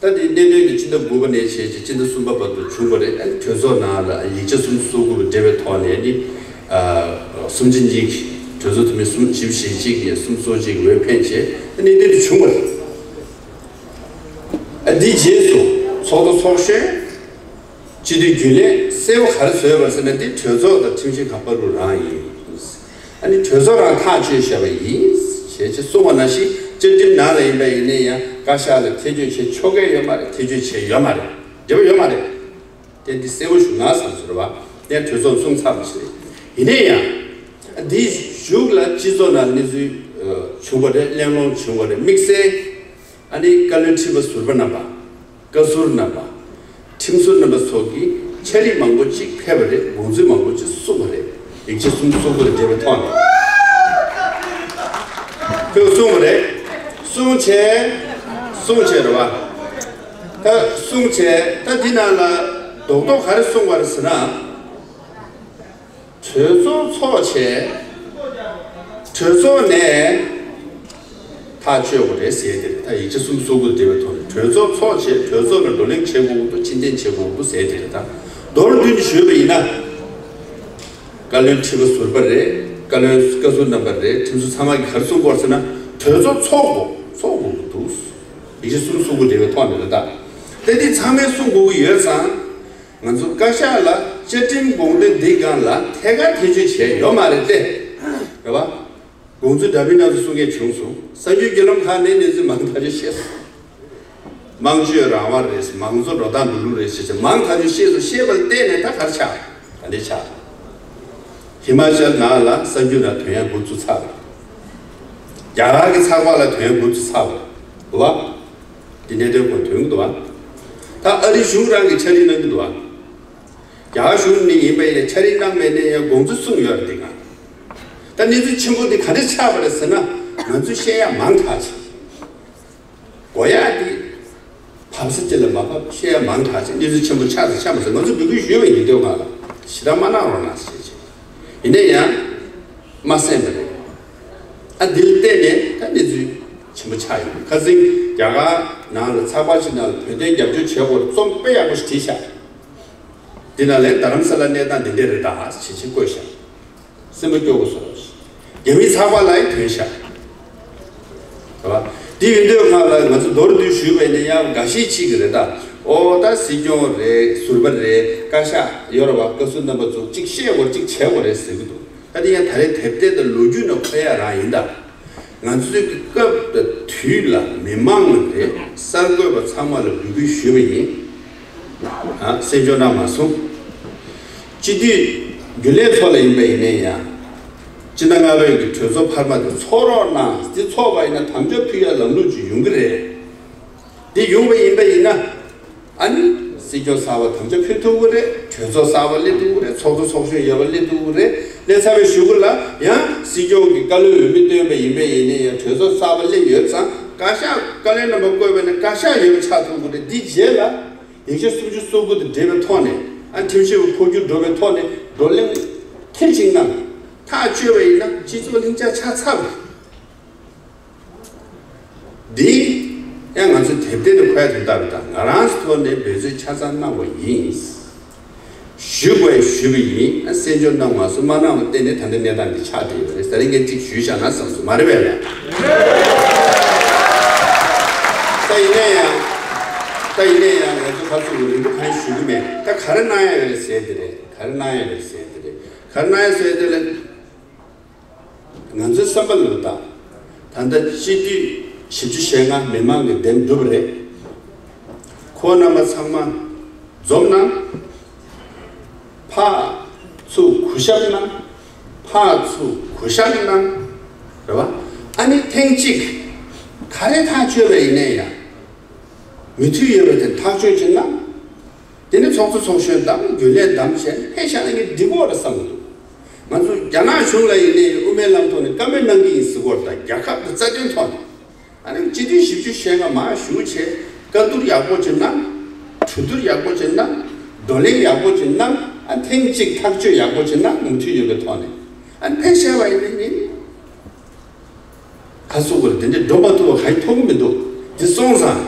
ད་དེ་གནད་དོན་གྱི་སྤྱི་ཟླ་དགུ་པ་ནས་བྱས་རྗེས་སྤྱི་ཟླ་གསུམ་པ་བར་དུ་བྱུང་བ་རེད། ཨ་ནི་གྲོས་ཚོགས་ནང་ལ་ཡིག་ཆ་སུམ་ཅུ་སོ་དགུ་དང་འབྲེལ་བའི་ཐོག་ནས་ནི། ཨ། གསུམ་བཅུ་གཉིས་ཀྱི་གྲོས་ཚོགས་འཐུས་མི་སུམ་བཞི་བཅུ་ཞེ་གཅིག་ནས་སུམ་ཅུ་སོ་གཅིག་འོས་འཕེན་བྱས། ཨ་ནི་འདི་དེ་བྱུང་བ་རེད། ཨ། འདི་རྗེས་སུ་ཚོགས་གཙོ་ཚོགས་གཞོན། སྤྱི་འཐུས་རྒྱུན་ལས་གསལ་པོ་ག་རེ་བཟོས་པ་རེད་ཟེར་ན། འདི་གྲོས་ཚོགས་དང་ཁྲིམས་ཞིབ་ཁང་བར་དུ་རང་ཡིན། ཨ་ནི་གྲོས་ཚོགས་རང་ཐག་གཅོད་བྱས་པ་ཡིན། ཞེས་ཅེས་གསུངས་པ་ནང་བཞིན་བཅའ་ཁྲིམས་ནང་ལ་ཡིན་པ་ཡིན་ན་ཡང་བཀའ་ཤག་ལ་ཐེ་བྱུས་བྱེད་ཆོག་གི་ཡོད་མ་རེད། ཐེ་བྱུས་བྱེད་ཡོད་མ་རེད། འབྲེལ་བ་ཡོད་མ་རེད། དེ་འདི་གསལ་པོ་ཞུ་ན་བསམ་ཟེར་བ། དེ་གྲོས་ཚོགས་གསུང་ཚར་བ་ཞིག་རེད། ཡིན་ན་ཡང་འདི་གཞུག་ལ་སྤྱི་ཚོགས་ནང་གནས་ཚུལ་བྱུང་བ་རེད། གླེང་སློང་བྱུང་བ་རེད། དམིགས་བསལ་ཨ་ནི་བཀའ་བློན་ཁྲི་པ་ཟུར་པ་རྣམ་པ། བཀའ་ཟུར་རྣམ་པ། ཁྲིམས་ཟུར་རྣམ་པ་སོགས་ཀྱིས་ཕྱག་བྲིས་མང་པོ་ཅིག་ཕེབས་པ་རེད། དགོངས་ཚུལ་མང་པོ་ཅིག་གསུངས་པ་རེད། ཡིག་ཆ་སུམ་ཅུ་སོ་དགུ་དང་འབྲེལ་བའི་ཐོག་ནས་ཁོས་གསུངས་པ་རེད། གསུངས་བྱས། གསུངས་བྱས་རེད་བ། ད་གསུངས་བྱས། ད་འདི་ནང་ལ་རྡོག་རྡོག་ག་རེ་གསུངས་པ་རེད་ཟེར་ན། གྲོས་ཚོགས་ཚོགས་བྱས། གྲོས་ཚོགས་ནས་ཐག་གཅོད་དགོས་རེད་ཟེར་དེ་རེད། ད་ཡིག་ཆ་སུམ་ཅུ་སོ་དགུ་དེ་བའི་ཐོག་ནས་གྲོས་ཚོགས་ཚོགས་བྱས། གྲོས་ཚོགས་ལ་བགྲོ་གླེང་བྱེད་དགོས་འདུག་ཕྱིར་འཐེན་བྱེད་དགོས་འདུག་ཟེར་དེ་རེད། ད་མདོར་བསྡུས་ནས་ཞུས་པ་ཡིན་ན། བཀའ་བློན་ཁྲི་པ་ཟུར་པ་རེད། བཀའ་བློན་བཀའ་ཟུར་རྣམ་པ་རེད། ཁྲིམས་ཟུར་ཚང་མ་གིས་ག་རེ་གསུང་གི་ཡོད་རེད་ཟེར་ན། གྲོས་ཚོགས་ཚོགས་དགོས་ཚོགས་དགོས་ཀྱི་འདུག་ཡིག་ཆ་སུམ་ཅུ་སོ་དགུ་དེ་བའི་ཐོག་ནས་རེད། ད་དེ་འདི་ཚང་མས་གསུང་དགོས་ཀྱི་ཡོད་ཙང་། ང་ཚོ་བཀའ་ཤག་ལ་བཅའ་ཁྲིམས་དགོངས་དོན་འདི་སྒང་ལ་ཐད་ཀར་ཐེ་བྱུས་བྱས་ཡོད་མ་རེད་དེ། རེད་བ། དགོངས་ཚུལ་འདྲ་མིན་སྣ་ཚོགས་གསུང་མཁན་བྱུང་སོང་། གསར་འགྱུར་བརྒྱུད་ལམ་ཁག་ནས་གནས་ཚུལ་མང་ཐག་ཆོད་བཤད་སོང་། དམངས་གཅོད་རང་དབང་རེད། མང་གཙོ་འགྲོ་སྟངས་འགྲོ་ལུགས་རེད་ཟེར་བྱས་མང་ཐག་ཆོད་བཤད་སོང་། བཤད་པ་ལ་བརྟེན་ནས་ད་ག་རེ་ཆགས། ད་འདི་ཆགས། ཧི་མ་ཅལ་ནང་ལ་གསར་འགྱུར་ནང་ཐོན་ཡག་འགོ་བཙུགས་ཚར་བ། རྒྱ་གར་གྱི་ཚགས་པར་ལ་ཐོན་ཡག་འགོ་བཙུགས་ཚར་བ། འདུག་བ། འདི་གནད་དོན་ཁོ་ཐོན་གྱི་འདུག་བ། ད་ཨ་རི་གཞུང་རང་གིས་ཕྱག་བྲིས་གནང་གི་འདུག་བ། རྒྱ་གར་གཞུང་ནས་ཡིན་པ་ཡིན་ན་ཕྱག་བྲིས་གནང་མེད་ནའི་ཡང་དགོངས་ཚུལ་གསུངས་ཡོད་རེད། འདི་ག་ད་གནས་ཚུལ་ཆེན་པོ་འདི་ག་འདྲ་ཆགས་པ་རེད་ཟེར་ན། ང་ཚོས་བཤད་ཡག་མང་དྲགས་ཆེ། གོ་ཡག་འདི་བབས་ས་ཅིག་ལ་མ་བབས། བཤད་ཡག་མང་དྲགས་ཆེ། གནས་ཚུལ་ཆེན་པོ་ཆགས་དང་ཆགས་མ་ཟེར། ང་ཚོས་འབོད་སྐུལ་ཞུས་པ་ཡིན། དེ་སྒང་ལ་ཞེ་དྲག་མ་གནང་རོགས་གནང་ཞེས་བྱས། ཡིན་ན་ཡང་མ་གསན་པ་རེད། ཨ། འདི་ལ་བརྟེན་ནས་ད་གནས་ཚུལ་ཆེན་པོ་ཆགས་ཡོད། ཁ་སང་རྒྱ་གར་ནང་ལ་ཚགས་པར་ཞིག་ནང་ལ་བོད་དོན་རྒྱབ་སྐྱོར་བྱེད་དགོས་རྩོམ་དཔེ་ཡག་པོ་ཞིག་བྲིས་ཤག་འདི་ནང་ལ་རྡ་རམ་ས་ལ་གནས་སྟངས་འདི་འདྲ་རེད་ད་ཞེས་བྱས་བཀོད་ཤག་སེམས་པ་སྐྱོ་པོ་བཟོ། རྒྱ་མིའི་ཚགས་པར་ལ་ཡང་ཐོན་ཤག་རེད་བ། འདི་ཡིན་དུས་སྒང་ལ་ང་ཚོ་མདོར་བསྡུས་ཞུས་པ་ཡིན་ན་ཡང་འགའ་ཤས་ཅིག་གིས་རེད་ད། ཨོ་ད་སྲིད་སྐྱོང་རེད། ཟུར་པ་རེད། བཀའ་ཤག་ཡོད་རེད་བ། བཀའ་ཟུར་རྣམ་པ་ཚོ་གཅིག་བཤད་དགོས་རེད། གཅིག་བྱེད་དགོས་རེད་ཟེར་གྱི་འདུག་ད་དེ་ཡང་ད་རེས་དེབ་ཐེར་དང་ལོ་རྒྱུས་ནང་འཁོད་ཡག་རང་ཡིན་ད། ང་ཚོའི་གི་སྐབས་དང་དུས་ལ་མི་མང་རེད། གསར་འགོད་པ་ཚང་མ་ལ་འབོད་སྐུལ་ཞུས་པ་ཡིན། ཨ། གསན་སྦྱོར་གནང་མ་སོང་། སྤྱི་འཐུས་རྒྱུན་ལས་ཚོ་ལ་ཡིན་པ་ཡིན་ནའི་ཡང་། སྤྱི་ཟླ་ལྔ་པའི་གི་གྲོས་ཚོགས་འཕར་མ་དེ་ཚོགས་རོགས་གནང་། དེ་ཚོགས་པ་ཡིན་ན་དམ་བཅའ་ཕུལ་ཡག་ལམ་ལུགས་ཅིག་ཡོང་གི་རེད། དེ་ཡོང་བ་ཡིན་པ་ཡིན་ན། ཨ་ནི་སྲིད་སྐྱོང་གསར་པ་དམ་བཅའ་ཕུལ་ཐུབ་ཀྱི་རེད། གྲོས་ཚོགས་གསར་པ་སླེབས་ཐུབ་ཀྱི་རེད། ཚོགས་གཙོ་ཚོགས་གཞོན་ཡོད་པ་སླེབས་ཐུབ་ཀྱི་རེད། སླེབས་ཚར་བའི་གཞུག་གུ་ལ་ཡང་སྲིད་སྐྱོང་གི་བཀའ་བློན་འོས་མི་བཏོན་པ་ཡིན་པ་ཡིན་ནའི་ཡང་གྲོས་ཚོགས་གསར་པ་སླེབས་ཡོད་ཙང་བཀའ་ཤག་བཀའ་བློན་རྣམ་པ་བསྐོས་པ་ཡིན་ན་བཀའ་ཤག་ཡོད་པ་ཆགས་ཐུབ་ཀྱི་རེད། འདི་རྗེས་ལ་ཡིག་ཆ་སུམ་ཅུ་སོ་དགུ་དང་འབྲེལ་བའི་ཐོག་ནས། ཨ། ཁྲིམས་ཞིབ་པ་འཕོ་འགྱུར་འགྲོ་བའི་ཐོག་ནས་བགྲོ་གླེང་མཐིལ་གཅིག་གནང་། ཐག་གཅོད་པ་ཡིན་ན་སྤྱི་ཚོགས་ལྷིང་འཇགས་ཆགས་ཚར་བ་རེད། འདི་ཡང་ང་ཚོས་དེབ་ཐེར་དུ་འཁོད་དོན་ལྟར་དང་ང་རང་ཚོའི་ཐོག་ནས་འབད་བརྩོན་ཆ་ཚང་གནང་བ་ཡིན། ཞུ་དགོས་ཞུས་པ་ཡིན། ཨ། གསན་སྦྱོར་གནང་མ་སོང་། མ་གནང་བ་བརྟེན་ནས་ད་ལྟ་གནས་སྟངས་འདི་ཆགས་བསྡད་ཡོད་རེད། ད་རིང་གི་གཅིག་ཞུས་བཞག་ན་བསམ་སོང་། མ་རེད་པས་ལགས། ད་ཡིན་ན་ཡང་། ད་ཡིན་ན་ཡང་ང་ཚོ་ཁ་ཚུགས་རིང་པོ་གང་ཞུ་གི་མེད། ད་ག་རེ་གནང་ཡ་ཡོད་རེད་ཟེར་དེ་རེད། ག་རེ་གནང་ཡ་ཡོད་རེད་ཟེར་དེ་རེད། ག་རེ་གནང་ཡ་ཟེར་དེ་ལ། ང་ཚོའི་བསམ་པ་ལ་ད། ད་ལྟ་སྤྱི་འཐུས་བཞི་བཅུ་ཞེ་ལྔ་མི་མང་གིས་འདེམས་གྲུབ་རེད། ཁོང་རྣམ་པ་ཚང་མ་འཛོམས་གནང་། ཕར་ཚུར་གུས་ཞབས་གནང་། ཕར་ཚུར་གུས་ཞབས་གནང་། རེད་བ། ཨ་ནི་ཐེངས་གཅིག་ག་རེ་ཐག་གཅོད་པ་ཡིན་ནའི་ཡང་། མོས་མཐུན་ཡོད་པ་དེ་ཐག་གཅོད་ཅིག་གནང་། དེ་ནས་ཚོགས་གཙོ་ཚོགས་གཞོན་དང་རྒྱུན་ལས་བདམས་བྱས་ནས་ཕེབས་བཞག་ན་ངས་འགྲིག་གི་རེད་བསམ་གྱི་འདུག་ང་ཚོ་རྒྱ་ནག་གཞུང་ལ་ཡིན་ནའི་དབུ་མའི་ལམ་ཐོག་ནས་བཀའ་མོལ་གནང་གི་ཡིན་ཟེར་གྱི་ཡོད་རེད། ད་རྒྱལ་ཁབ་ཀྱི་རྩ་དོན་ཐོག་ནས། ཨ་ནི་སྤྱི་འཐུས་བཞི་བཅུ་ཞེ་ལྔ་མར་ཞུགས་བྱས་བཀའ་བསྡུར་ཡག་པོ་ཅིག་གནང་། གྲོས་བསྡུར་ཡག་པོ་ཅིག་གནང་། བགྲོ་གླེང་ཡག་པོ་ཅིག་གནང་། ཨ་ཐེངས་གཅིག་ཐག་གཅོད་ཡག་པོ་བྱས་ན་མུ་མཐུད་ཡོད་པའི་ཐོག་ནས་ཨ་ཕེབས་བཞག་པ་ཡིན་ན་ངས་ཁ་གསོ་དགོས་རེད། དེ་འདྲའི་འགྲོ་མ་ཐུབ་པ་གང་ཡང་མཐོང་གི་མི་འདུག་དེ་སོང་ཙང་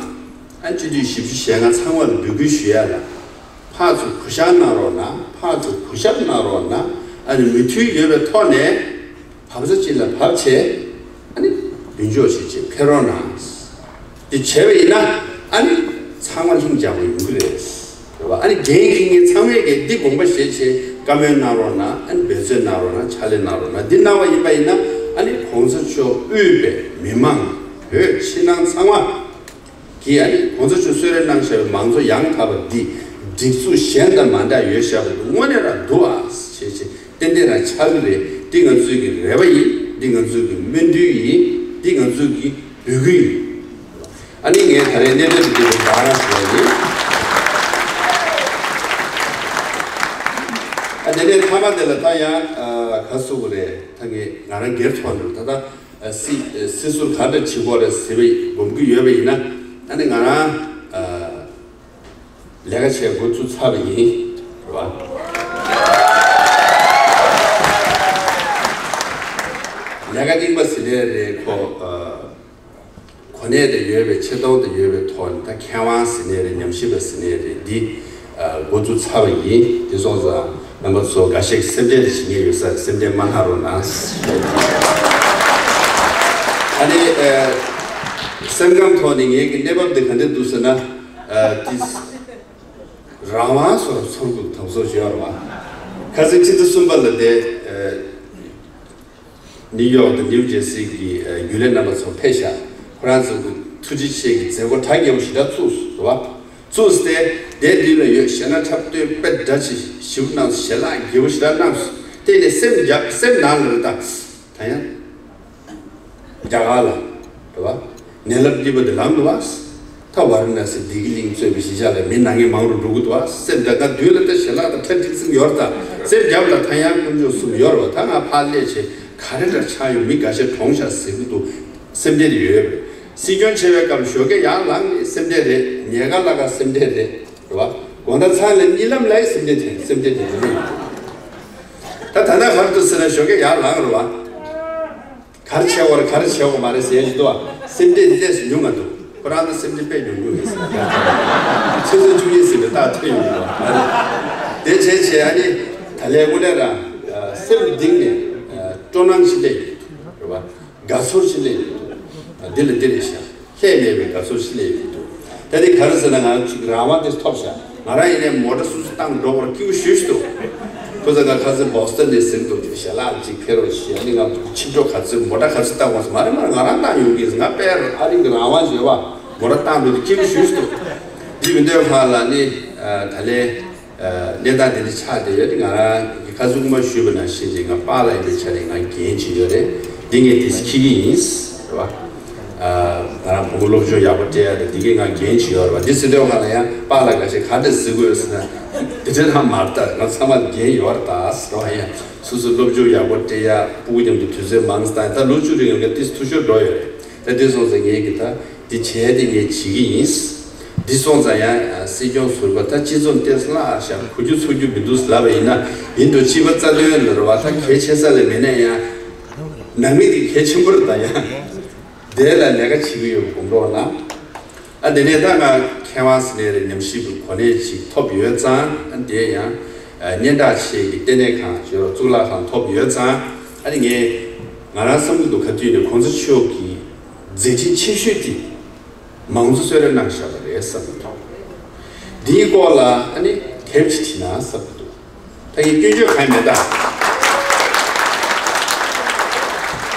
ཨ་སྤྱི་འཐུས་བཞི་བཅུ་ཞེ་ལྔ་ཚང་མ་ལ་འབོད་སྐུལ་ཞུ་ཡ་ལ་ཕར་ཚུར་གུས་ཞབས་གནང་རོགས་གནང་། ཕར་ཚུར་གུས་ཞབས་གནང་རོགས་གནང་། ཨ་ནི་མུ་མཐུད་ཡོད་པའི་ཐོག་ནས། བབ་ས་གཅིག་ལ་བབ་བྱས། ཨ་ནི་མདུན་ཅོག་བྱས་བྱས་ཕེབས་རོགས་གནང་། འདི་བྱས་པ་ཡིན་ན་ཨ་ནི་ཚང་མ་ལྷིང་འཇགས་པོ་ཡོང་གི་རེད། རེད་བ། ཨ་ནི་འགན་འཁྱེར་མཁན་ཚང་མས་ཀྱི་འདི་དགོངས་པ་བཞེས་བྱས་བཀའ་མོལ་གནང་རོགས་གནང་། ཨ་ནི་འབད་བརྩོན་གནང་རོགས་གནང་། ཕྱག་ལས་གནང་རོགས་གནང་། འདི་གནང་བ་ཡིན་པ་ཡིན་ན་ཨ་ནི་གོང་ས་མཆོག་དབུས་པའི་མི་མང་བོད་ཕྱི་ནང་ཚང་མ། གིས་ཨ་ནི་གོང་ས་མཆོག་གསོལ་རས་གནང་བཞག་པའི་མང་གཙོ་ཡང་དག་པ་འདི་སྒྲིག་འཛུགས་གཞན་དང་མ་འདྲ་ཡོད་བཞག་པ་འདུག་དངོས་གནས་རང་འདུག་ཨ་ཞེས་བྱས་ཏན་ཏན་རང་ཆགས་ཀྱི་རེད། འདི་ང་ཚོའི་གི་རེ་བ་ཡིན། འདི་ང་ཚོའི་གི་སྨོན་འདུན་ཡིན། འདི་ང་ཚོའི་གི་འབོད་སྐུལ་ཡིན། ཨ་ནི་ངས་ད་རེས་གནད་དོན་འདི་འདྲ་ཞིག་ཡིན། ཨ་དེ་ནས་མཐའ་མ་དེ་ལ་ད་ཡང་ཨ་ག་སུ་གི་རེད། ད་ངས་ང་རང་སྒེར་ཐོག་ནས་ད་ལྟ། སྲིད་སྲིད་ཟུར་ག་འདྲ་བྱེད་དགོས་རེད་ཟེར་བའི་དགོངས་ཀྱི་ཡོད་པ་ཡིན་ན། ཨ་ནི་ང་རང་ལས་ཀ་བྱེད་འགོ་བཙུགས་ཚར་བ་ཡིན། རེད་བ། ལས་ཀ་རྙིང་པ་ཟེར་ནའི་རེད། ཁོ་གོ་གནས་དེ་ཡོད་པའི་ཆེ་མཐོང་དེ་ཡོད་པའི་ཐོག་ནས་ད་མཁས་དབང་ཟེར་ནའི་རེད། ཉམས་ཞིབ་པ་ཟེར་ནའི་རེད། འདི་འགོ་འཛུགས་ཚར་བ་ཡིན། དེ་སོང་ཙང་རྣམ་པ་ཚོ་འགའ་ཤས་ཀྱིས་སེམས་ཁྲལ་བྱེད་མཁན་ཡོད་ས་རེད། སེམས་ཁྲལ་མ་གནང་རོགས་གནང་། ཨ་ནི་སེམས་ཁམས་ཐོག་ནས་ངེད་ཀྱི་གནས་བབ་འདི་ག་འདྲ་འདུག་ཟེར་ན། ཏིས་རང་དབང་སོར་ཚོར་དགོས་དམ་བཟོ་བྱེད་ཡོད་རེད་བ། ཁ་སང་ཕྱི་ཟླ་གསུམ་པ་ལ་དེ། ནིའུ་ཡོག་དང་ནིའུ་ཇེར་སི་གི་རྒྱུན་ལས་རྣམ་པ་ཚོ་ཕེབས་ཤག་ཁོ་རང་ཚོ་གི་ཐུགས་རྗེ་ཆེ་གི་མཛད་སྒོ་གྲ་རྒྱས་པོ་ཞེ་དྲག་བཙུགས་སོང་བ། བཙུགས་ཏེ་དེ་འདི་ལ་ཡོད་གཞས་སྣ་འཁྲབ་སྟོན་དཔེ་འདྲ་ཆེ་ཞེ་པོ་གནང་སོང་། ཞལ་ལག་རྒྱས་པོ་ཞེ་དྲག་གནང་སོང་། དེ་ནས་སེམས་རྒྱ་སེམས་ནང་ལ་རེད་ད། ད་ཡང་རྒྱ་གར་ལ་རེད་བ། ནད་རླབས་གཉིས་པ་འདི་ལངས་འདུག་བ། ད་ཝཱ་ར་ཎ་སི་བདེ་སྐྱིད་གླིང་གཙོས་པའི་གཞིས་ཆགས་ལ་མི་ན་མཁན་མང་རུ་འགྲོ་གི་འདུག་བ། སེམས་ད་ང་མདུན་ལ་ད་ཞལ་ལག་དང་ཁྲ་འགྲིག་ཙམ་ཡོད་རེད་ད། སེམས་རྒྱབ་ལ་ད་ཡང་དཀོན་མཆོག་གསུམ་ཡོད་རེད་བ། ད་ང་ཕར་སླེབས་བྱས་ག་རེ་འདྲ་ཆགས་ཡོད། མི་འགའ་ཤས་གྲོངས་ཤག་ཟེར་གི་འདུག་སེམས་ཁྲལ་ཡོད་རེད། སྲིད་སྐྱོང་ཆེ་བའི་སྐབས་ཞོགས་ཀས་ཡར་ལངས་ནས་སེམས་ཁྲལ་རེད། ཉལ་ཁ་ལ་ཁ་སེམས་ཁྲལ་རེད། རེད་བ། དགོང་དག་ཚང་ལ་གཉིད་ལམ་ལ་ཡི་སེམས་ཁྲལ་དེ་སེམས་ཁྲལ་དེ་རེད། ད་ད་ལྟ་ག་རེ་འདུག་ཟེར་ན་ཞོགས་ཀས་ཡར་ལངས་རེད་བ། ག་རེ་བྱས་པ་རེད། ག་རེ་བྱས་པ་མ་རེད་ཟེར་ཡ་ཞིག་འདུག་བ། སེམས་ཁྲལ་དེ་ལས་སུ་ཉུང་ང་འདུག་ཁོ་རང་ཚོ་སེམས་ཁྲལ་དཔེ་ཉུང་ཉུང་རེད་ཟེར། ཆུ་ཚོད་བཅུ་གཉིས་ཟིན་པའི་རྟགས་ཐོན་ཡོང་གི་འདུག་བ། དེ་བྱས་བྱས་ཨ་ནི་ད་ལས་དངོས་གནས་རང་སེམས་གཏིང་ནས་སྤྲོ་སྣང་ཞིག་སླེབས་ཡོད་འདུག་རེད་བ། དགའ་ཚོར་ཞིག་སླེབས་ཡོད་འདུག་འདི་ལ་འདི་རེད་ཤག་ལྷད་མེད་པའི་དགའ་ཚོར་ཞིག་སླེབས་ཡོད་འདུག་ད་འདི་ག་རེ་ཟེར་ན་ང་ཅིག་རང་དབང་དེ་ཐོབ་ཤག་ང་རང་ཡིན་ནའི་མོ་ཊ་སོ་སོ་བཏང་འགྲོ་བར་སྐྱིད་པོ་ཞེ་ཞིག་འདུག་ཁོ་ཚོ་ང་ཁ་སང་བོ་སི་ཊོན་ནས་ཟིན་འདུག་ཞལ་ལག་ཅིག་ཕེབས་རོགས་ཞེས། ཨ་ནི་ང་ཕྱིར་འགྲོ་ག་ཚོད་མོ་ཊ་ག་ཚོད་བཏང་བ་སོང་། མ་རེད་མ་རེད། ང་རང་བཏང་ཡོང་གི་ང་དཔེ་ཨ་རིང་གི་རང་དབང་བྱེད་བ། མོ་ཊ་བཏང་འགྲོ་དུས་སྐྱིད་པོ་ཞེ་ཞིག་འདུག་འདི་མི་འདོད་ཁ་ལ་ནི་ད་ལས། གནས་སྟངས་དེ་འདྲ་ཆགས་བསྡད་ཡོད་དེ། ང་རང་གི་ཁ་སང་སྔོན་མ་ཞུས་པ་ནང་བཞིན་གྱི་ང་པཱ་ལགས་ཡིན་པའི་ཆ་ནས་ང་འགན་ཅིག་ཡོད་རེད། འདི་ངས་དེ་འཁྱེར་གྱི་ཡིན། རེད་བ། ང་རང་བོད་སྐད་སློབ་སྦྱོང་ཡག་པོ་སྤྲད་ཡ་དེ་འདི་གའི་ང་འགན་ཅིག་ཡོད་རེད་བ། འདི་ཟེར་དུས་སྒང་ལ་ཡང་པཱ་ལགས་འགའ་ཤས་ག་འདྲ་ཟེར་གྱི་ཡོད་ཟེར་ན། འདི་འདྲ་ཧ་མ་རེད། ད་ང་ཚང་མ་ལ་འགན་ཡོད་རེད་ད་ཟེར་བ། ཡང་སོ་སོ་སློབ་སྦྱོང་ཡག་པོ་སྤྲད་ཡ། སྤུ་གུ་མཉམ་དུ་དུས་ཚོད་མང་ཙམ་བཏང་ཡ། ད་ལོ་བཅུ་རིང་ལ་ཏིས་འཐུས་ཤོར་འགྲོ་ཡོད་རེད། ད་འདི་སོང་ཙང་ངས་གི་ད། འདི་བྱས་ཏེ་ངས་བྱེད་ཀྱི་ཡིན། འདི་སོང་ཙང་ཡང་སྲིད་སྐྱོང་ཟུར་པ་ད་སྤྱི་ཚོགས་ཏེ་སླ་ཞག་གོ་རྒྱུ་ཚོར་རྒྱུ་མི་འདུག་ལབ་པ་ཡིན་ན་ཡིན་འགྲོ། སྤྱི་པ་རྩ་དོན་ལ་རེད་བ། ད་གལ་ཆེ་ས་ལ་མེད་ན་ཡང་ནང་མི་དེ་གལ་ཆེན་པོ་རེད། ད་ཡང་དེ་ལ་ལས་ཀ་བྱེད་ཀྱི་ཡོད་པ་དགོངས་རོགས་གནང་། ཨ་དེ་ནས་ད་ང་མཁས་དབང་ཟེར་ནའི་རེད། ཉམས་ཞིབ་ཀྱི་གོ་གནས་ཅིག་ཐོབ་ཡོད་ཙང་། ཨ་དེ་ཡང་སྙན་གྲགས་ཆེ་གི་ལྟེ་གནས་ཁང་ཅིག་གཙུག་ལག་ཁང་ཐོབ་ཡོད་ཙང་། ཨ་ནི་ངས་ང་རང་བསམ་གྱི་འདུག་ག་དུས་ནས་གོང་ས་མཆོག་གི་མཛད་འཕྲིན་ཆེ་ཤོས་དེ་མང་གཙོ་གསོལ་རས་གནང་བཞག་པ་རེད་བསམ་གྱི་འདུག་འདིའི་སྐོར་ལ་ཨ་ནི་དེབ་ཅིག་བྲིས་ན་བསམ་གྱི་འདུག་ད་ངས་སྐྱོན་བརྗོད་གང་ཡང་མེད་ད།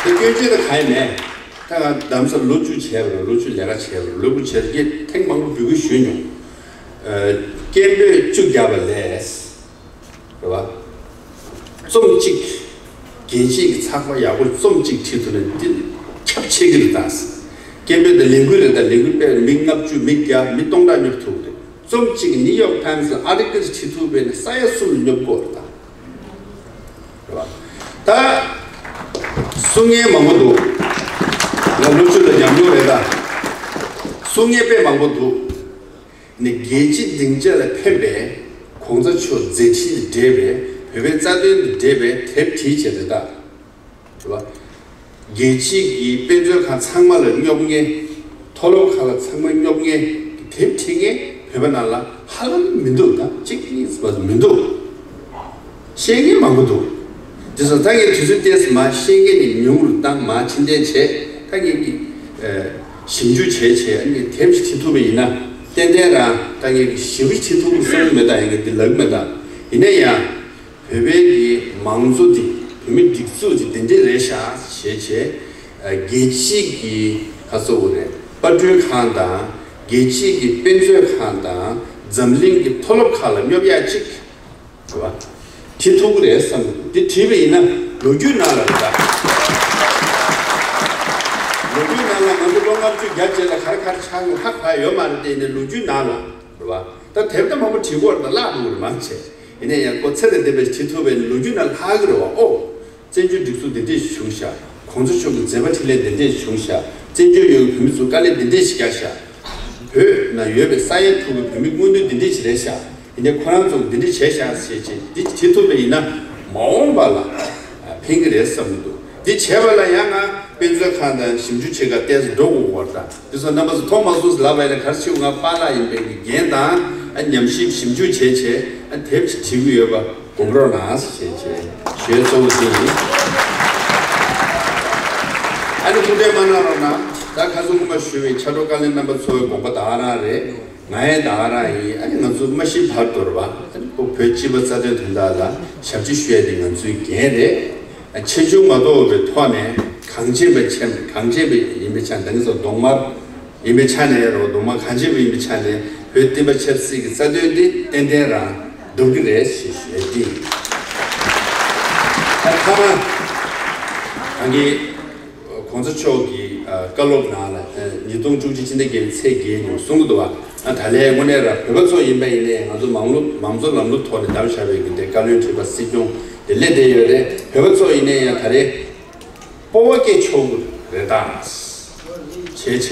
དེ་སྐྱོན་བརྗོད་ད་གང་ཡང་མེད། ད་ང་གདམ་ས་ལོ་བཅུ་བྱས་པ་རེད། ལོ་བཅུ་ལས་ཀ་བྱས་པ་རེད། ལོ་དགུ་བྱས་རེད། ཐེངས་མང་པོ་འབོད་སྐུལ་ཞུས་མྱོང་། སྐད་འབོད་བཅུ་བརྒྱབ་པ་ལས། རེད་བ། རྩོམ་གཅིག་རྒྱལ་སྤྱིའི་གི་ཚགས་པར་ཡག་པོ་རྩོམ་གཅིག་བྲིས་ཐུབ་ན་འདི་ཁྱབ་ཆེ་གི་རེད་ད། སྐད་འབོད་དེ་ལས་འགུལ་རེད་ད། ལས་འགུལ་སྤེལ་མི་ལྔ་བཅུ་མི་བརྒྱ་མི་སྟོང་ཕྲག་སྙོབ་ཐུབ་རེད། རྩོམ་གཅིག་ནིའུ་ཡོག་ཊའིམ་སི་ཨར་ཊི་ཀལ་བྲིས་ཐུབ་པས་ན་ས་ཡ་གསུམ་ལ་སྙོབ་དགོས་རེད་ད། རེད་བ། ད་གསུང་མཁན་མང་པོ་འདུག་ང་ལོ་བཅུ་ལ་ཉམས་མྱོང་རེད་ད། གསུང་མཁན་དཔེ་མང་པོ་འདུག་ནི་རྒྱལ་སྤྱིའི་སྡིངས་ཆ་ལ་ཕེབས་པའི་ གོང་ས་མཆོག་མཛད་འཕྲིན་དང་འབྲེལ་བའི་བོད་པའི་རྩ་དོན་དང་འབྲེལ་བའི་དེབ་བྲིས་བྱས་རེད་ད། རེད་བ། རྒྱལ་སྤྱི་གི་དཔེ་མཛོད་ཁང་ཚང་མ་ལ་སྙོབ་མཁན། མཐོ་སློབ་ཁག་ལ་ཚང་མ་སྙོབ་མཁན་གྱི་དེབ་བྲིས་མཁན་བོད་པ་ནང་ལ་ཧ་ལམ་མི་འདུག་ད་གཅིག་གཉིས་ཙམ་མི་འདུག་ཤེས་མཁན་མང་པོ་འདུག་དེ་སོང་ད་ངས་དུས་ཚོད་ཏོག་ཙམ་མར་ཤེས་མཁན་ནི་ཉུང་རུ་བཏང་མར་ཕྱིར་འཐེན་བྱས་ད་ངས་ཀྱི་ཞིབ་འཇུག་བྱས་བྱས་ངས་དེབ་ཞིག་བྲིས་ཐུབ་པ་ཡིན་ན་ཏན་ཏན་རང་ད་ངས་ཀྱི་ཞེ་པོ་བྲིས་ཐུབ་ཀྱི་བསམ་གྱི་མེད་ད་ཡིན་གྱི་འདི་ལབ་ཀྱི་མེད་ད། ཡིན་ན་ཡང་། བོད་པའི་གི་མང་གཙོ་འདི་བོད་མི་སྒྲིག་འཛུགས་ཀྱི་འདི་འདྲས་རེད་ཤག་བྱས་བྱས། རྒྱལ་སྤྱི་གི་ཁ་སོ་བོ་རེད་དཔར་སྐྲུན་ཁང་དང་རྒྱལ་སྤྱི་གི་དཔེ་མཛོད་ཁང་དང་འཛམ་གླིང་གི་མཐོ་སློབ་ཁག་ལ་སྙོབ་ཡག་ཅིག་རེད་བ། བྲིས་ཐུབ་ཀྱི་རེད་བསམ་གི་འདུག་འདི་བྲིས་པ་ཡིན་ན་ལོ་རྒྱུས་ནང་ལ་རེད་ད། ལོ་རྒྱུས་ནང་ལ་ང་ཚོ་ལོ་ལྔ་བཅུ་བརྒྱ་བྱས་ལ་ག་རེ་ག་རེ་ཆགས་ཡོད་ཧ་གོ་ཡ་ཡོད་མ་རེད་དེ་ཡིན་ན་ལོ་རྒྱུས་ནང་ལ་རེད་བ། ད་དེབ་ད་མང་པོ་བྲིས་ཀྱི་ཡོད་རེད་ད་བརླག་འགྲོ་གི་རེད་མང་ཆེ། ཡིན་ན་ཡང་ཁོ་ཚེ་ལས་འདས་པའི་བྲིས་ཐུབ་པའི་ལོ་རྒྱུས་ནང་ལྷག་གི་རེད་བ། ཨོ། བཙན་བྱོལ་སྒྲིག་འཛུགས་འདི་འདྲས་ཞིག་བྱུང་ཤག་གོང་ས་མཆོག་གི་མཛད་པ་འཕྲིན་ལས་འདི་འདྲས་ཞིག་བྱུང་ཤག་བཙན་བྱོལ་ཡོད་པའི་བོད་མི་ཚོ་དཀའ་ལས་འདི་འདྲས་ཞིག་བརྒྱབ་ཤག་བོད་ནང་ཡོད་པའི་ས་ཡ་དྲུག་གི་བོད་མི་མངོན་འདོད་འདི་འདྲས་ཞིག་རེད་ཤག་ཡིན་ནའི་ཁོ་རང་ཚོ་འདི་འདྲས་བྱས་ཤག་ཟེར་བྱས་འདི་བྲིས་ཐུབ་པ་ཡིན་ན་མ་འོངས་པ་ལ་ཕན་གི་རེད་བསམ་གི་འདུག་འདི་བྱས་པ་ལ་ཡང་ང་དཔེ་མཛོད་ཁང་དང་ཞིབ་འཇུག་བྱེད་ག་ཏོག་ཙམ་འགྲོ་དགོས་པ་རེད་ད། འདི་ཚོ་རྣམ་པ་ཚོ་མཐོང་མ་སོང་ཟེར་ལབ་པ་ཡིན་ན་ག་རེ་བྱེད་དགོས། ང་པཱ་ལགས་ཡིན་པའི་གི་འགན་དང་ཨ་ཉམས་ཞིབ་ཞིབ་འཇུག་བྱས་བྱས་ཨ་དེབ་ཅིག་བྲིས་ཀྱི་ཡོད་པ་དགོངས་རོགས་གནང་ཞེས་བྱས་ཞུ་ཡ་གཙོ་བོ་དེ་ཡིན། ཨ་ནི་ཐུགས་ཁྲལ་མ་གནང་རོགས་གནང་། ད་ཁ་སང་སྔོན་མ་ཞུས་པའི་ཕྱག་རོགས་བཀའ་བློན་རྣམ་པ་ཚོའི་དགོངས་པ་ད་ག་རང་རེད། ང་ཡང་ད་ག་རང་ཡིན། ཨ་ནི་ང་ཚོ་མ་གཞི་བར་དོར་བ་ཨ་ནི་ཁོ་བོད་སྤྱི་པ་རྩ་དོན་དོན་དག་ལ་ཞབས་ཕྱི་ཞུ་ཡ་དེ་ང་ཚོའི་འགན་རེད། ཆེ་ཆུང་མ་གཏོགས་པའི་ཐོག་ནས་གངས་ཅན་པའི་ཆེད་གངས་ཅན་པའི་ཡིན་པའི་ཆ་ནས་ད་ནི་ཚོ་གདོང་དམར་ཡིན་པའི་ཆ་ནས་རོ་གདོང་དམར་གངས་ཅན་པ་ཡིན་པའི་ཆ་ནས་བོད་བསྟན་པ་ཆབ་སྲིད་ཀྱི་རྩ་དོན་འདི་ཏན་ཏན་རང་སྒྲུབ་ཀྱི་རེད་ཞེས་ཞུ་ཡ་འདི་ཡིན། ད་མཐའ་མ་གང་གི་གོང་ས་མཆོག་གི་ཨ་བཀའ་སློབ་ནང་ལ་ཨ་ཉིས་སྟོང་བཅུ་གཅིག་ཕྱི་ཟླ་བརྒྱད་པའི་ཚེས་བརྒྱད་ཉིན་གསུང་གི་འདུག་བ། ཨ་ད་ལན་དངོས་གནས་ར་བོད་པ་ཚོ་ཡིན་པ་ཡིན་ནའི་ང་ཚོ་མང་ལོ་མང་གཙོ་ལམ་ལུགས་ཐོག་ནས་བདམས་བཞག་པའི་གི་དེ་བཀའ་བློན་ཁྲི་པ་སྲིད་སྐྱོང་དེ་སླེབས་བསྡད་ཡོད་རེད། བོད་པ་ཚོ་ཡིན་ནའི་ཡང་ད་རེས་སྤོབས་པ་སྐྱེ་ཆོག་གི་རེད་ད། བྱས་བྱས་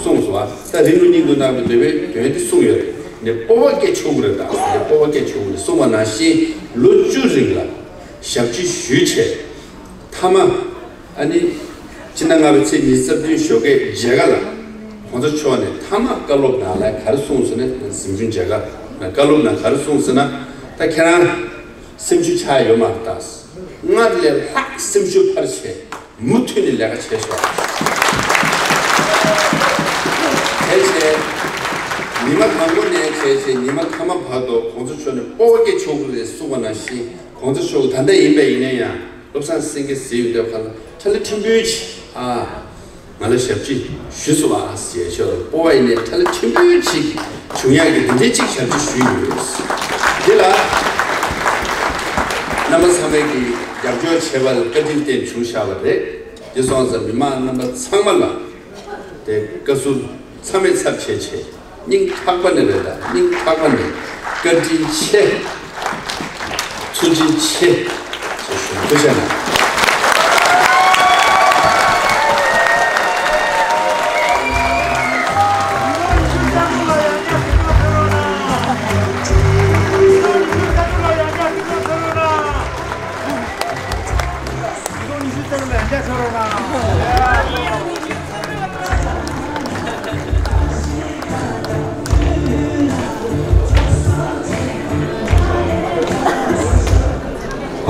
གསུངས་སོང་བ། ད་རིང་ལུགས་སྙིང་དུ་བརྣག་པའི་འདོད་པའི་དོན་དེ་གསུངས་ཡོད་རེད། ནས་སྤོབས་པ་སྐྱེ་ཆོག་གི་རེད་ད། སྤོབས་པ་སྐྱེ་ཆོག་གི་རེད་གསུངས་པ་ནང་བཞིན་ལོ་བཅུ་རིང་ལ་ཞབས་ཕྱི་ཞུས་བྱས་མཐའ་མ། ཨ་ནི། ཕྱི་ཟླ་ལྔ་པའི་ཚེས་ཉི་ཤུ་རྩ་བདུན་ཞོགས་ཀས་མཇལ་ཁ་ལ། གོང་ས་མཆོག་ནས་མཐའ་མ་བཀའ་སློབ་ནང་ལ་ག་རེ་གསུངས་ཟེར་ན་གཟིམ་ཆུང་མཇལ་ཁ་ན་བཀའ་སློབ་ནང་ག་རེ་གསུངས་ཟེར་ན་ད་ཁྱེད་རང་སེམས་ཤུགས་ཆག་ཡོད་མ་རེད་ད། སྔར་ལས་ལྷག་སེམས་ཤུགས་འཕར་བྱས་མུ་མཐུད་ནས་ལས་ཀ་བྱས་ཤོག་བྱས་བྱས་ཉི་མ་དང་པོ་ནས་བྱས་བྱས་ཉི་མ་མཐའ་མ་བར་དུ་གོང་ས་མཆོག་ནས་སྤོབས་པ་སྐྱེ་ཆོག་གི་རེད་གསུངས་པ་ནང་བཞིན་གོང་ས་མཆོག་ད་ལྟ་ཡིན་པ་ཡིན་ན་ཡང་། བློ་བཟང་སེང་གེ་ཟེར་ཡོད་དུས་ཁ་ལ་ཁྲ་ལི་ཕྲན་བུ་ཅིག་ཨ། ང་ལ་ཞབས་ཕྱི་ཞུས་སོང་ཨ་ཟེར་ཞོར་སྤོབས་པ་ཡིན་ནའི་ཁྲ་ལི་ཕྲན་བུ་ཅིག་བྱུང་ཡག་གི་འདི་འདྲའི་ཅིག་ཞབས་ཕྱི་ཞུས་ཡོད། འདི་ལ་རྣམ་པ་ཚང་མས་ཀྱི་རྒྱབ་སྐྱོར་བྱས་པ་ལ་བཀའ་དྲིན་བརྟེན་བྱུང་བཞག་པ་རེད། འདི་སོང་ཙང་མི་མང་རྣམ་པ་ཚང་མ་ལ་དེ་བཀའ་ཟུར་ཚང་མས་ཚབ་བྱས་བྱས། སྙིང་ཐག་པ་ནས་རེད་ད། སྙིང་ཐག་པ་ནས་བཀའ་དྲིན་ཆེ། ཐུགས་རྗེ་ཆེ། ཞེས་ཞུ། ཐུགས་རྗེ་གནང་།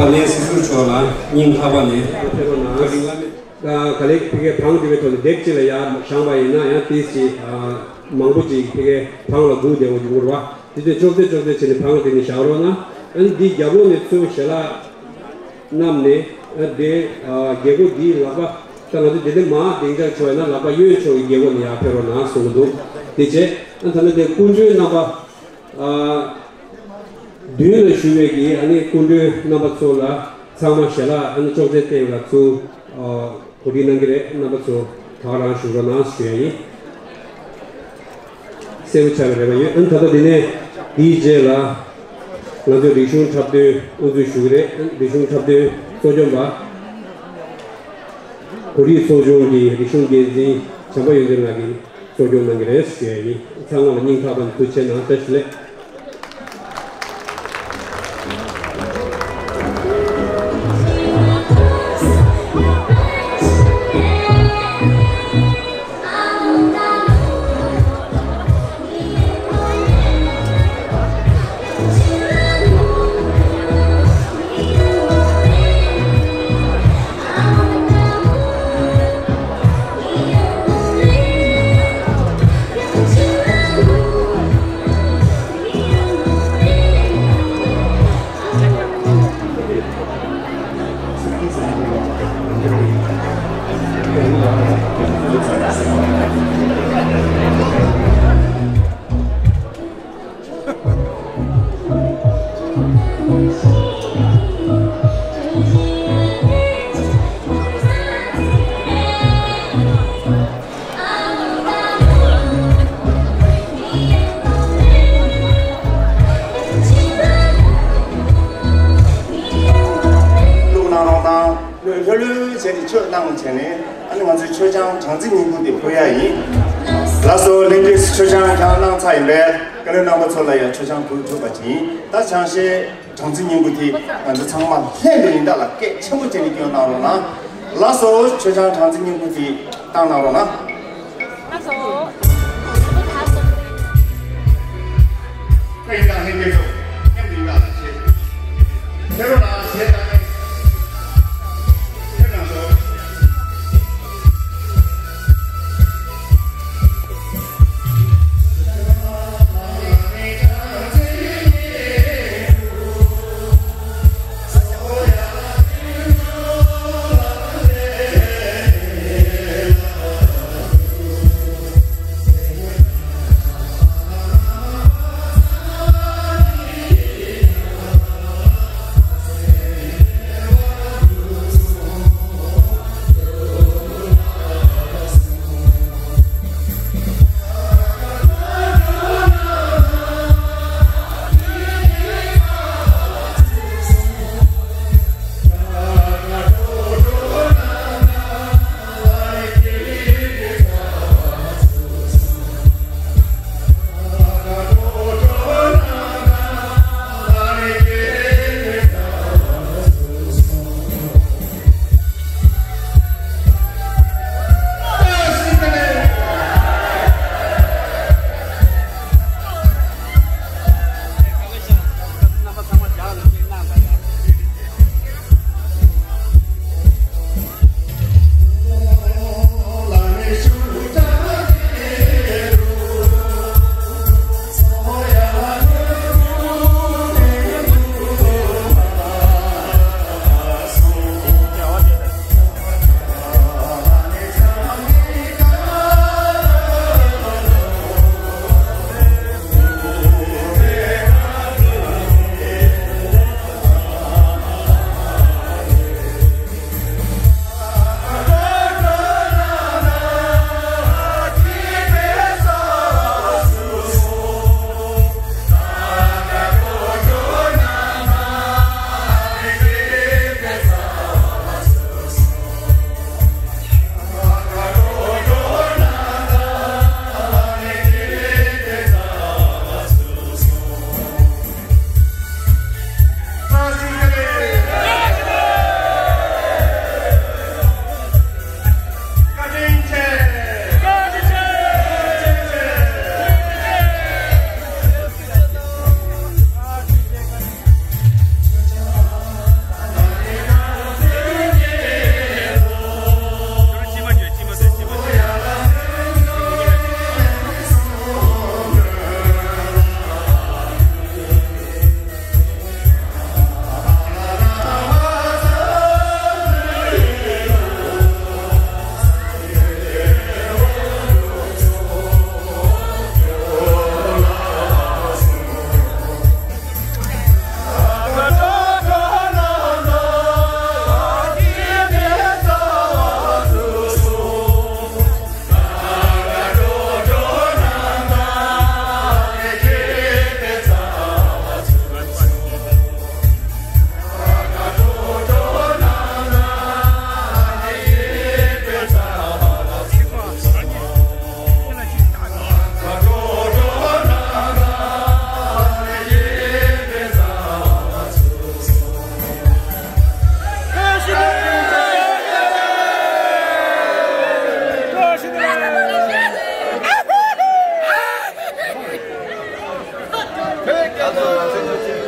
པ་ལས་སྲིད་ཟུར་མཆོག་ལ་སྙིང་ཐག་པ་ནས་བཀའ་དྲིན་བླ་མེད། ག་ལེ་ཕ་གིའི་བང་དེ་བའི་ཐོག་ནས་དེབ་ཅིག་ལ་ཡར་བཞེངས་པ་ཡིན་ན་ཡང་དེ་ཅིག་མང་པོ་ཅིག་ཕ་གིའི་བང་ལ་སྒུག་བསྡད་པ་ཡོང་གི་རེད་བ། དེ་ཚོས་ཅོག་ཙེ་ཅོག་ཙེ་བྱས་ནས་བང་དེ་ནས་བཞག་རོགས་གནང་། ཨ་ནི་འདི་རྒྱབ་ལོགས་ནས་ཚུར་ཞལ་ལག་བསྣམས་ནས་ཨ་དེ་རྒྱལ་སྒོ་འདིའི་ལག་པ། ད་ང་ཚོ་དེ་འདྲ་མར་སྡིངས་ཆ་ཆོག་ཡོད་ན་ལག་པ་གཡོན་ཕྱོགས་ཀྱི་རྒྱལ་སྒོ་ནས་ཡར་ཕེབས་རོགས་གནང་གསུངས་འདུག་དེ་བྱས་ཨ་ད་ནི་དེ་སྐུ་མགྲོན་རྣམ་པ་ཨ་མདུན་ལ་བཞུགས་པའི་གི་ཨ་ནི་སྐུ་མགྲོན་རྣམ་པ་ཚོ་ལ་ཚང་མ་ཞལ་ལག་ཨ་ནི་ཅོག་ཙེ་སྟེང་ལ་ཚུར་ཨ་གོ་སྒྲིག་གནང་གི་རེད། རྣམ་པ་ཚོ་ད་ག་རང་བཞུགས་རོགས་གནང་ཞུ་ཡ་ཡིན། གསལ་པོ་ཆགས་པའི་རེ་བ་ཡོད། ཨ་ནི་ད་ལྟ་འདི་ནས་འདིའི་རྗེས་ལ་ང་ཚོའི་རིག་གཞུང་འཁྲབ་སྟོན་དབུ་འཛུགས་ཞུ་གི་རེད། ཨ་ནི་རིག་གཞུང་འཁྲབ་སྟོན་གཙོ་སྐྱོང་པ་བོད་རིགས་ཚོགས་ཆུང་གི་རིག་གཞུང་འགན་འཛིན་བྱམས་པ་ཡོན་ཏན་ལགས་ཀྱིས་གཙོ་སྐྱོང་གནང་གི་རེད་ཞུ་ཡ་ཡིན། ཚང་མ་ལ་སྙིང་ཐག་པ་ནས་ཐུགས་རྗེ་ཆེ་གནང་། བཀྲ་ཤིས་བདེ་ལེགས། ལྷོད་ལྷོད་བྱས་ཏེ་ཆོས་གནང་བྱས་ནས། ཨ་ནི་ང་ཚོའི་མཆོད་ཆང་གྲངས་འཛིན་སྙིང་པོ་དེ་ཕུལ་ཡ་ཡིན། ལགས་སོ། ལྷན་རྒྱས་སུ་མཆོད་ཆང་གང་གནང་ཚར་ཡིན་པས། བཀའ་བློན་རྣམ་པ་ཚོ་ལ་ཡང་མཆོད་ཆང་ཕུལ་ཐུབ་པ་ཅིག་ཡིན། ད་ཆང་གཞས་གྲངས་འཛིན་སྙིང་པོ་དེ་ང་ཚོ་ཚང་མ་ལྷན་དུ་ཡིན་ད་ལ་སྐད་ཆེན་པོ་བྱས་ནས་སྐྱོན་གནང་རོགས་གནང་། ལགས་སོ། མཆོད་ཆང་གྲངས་འཛིན་སྙིང་པོ་དེ་བཏང་གནང་རོགས་གནང་། ལགས་སོ།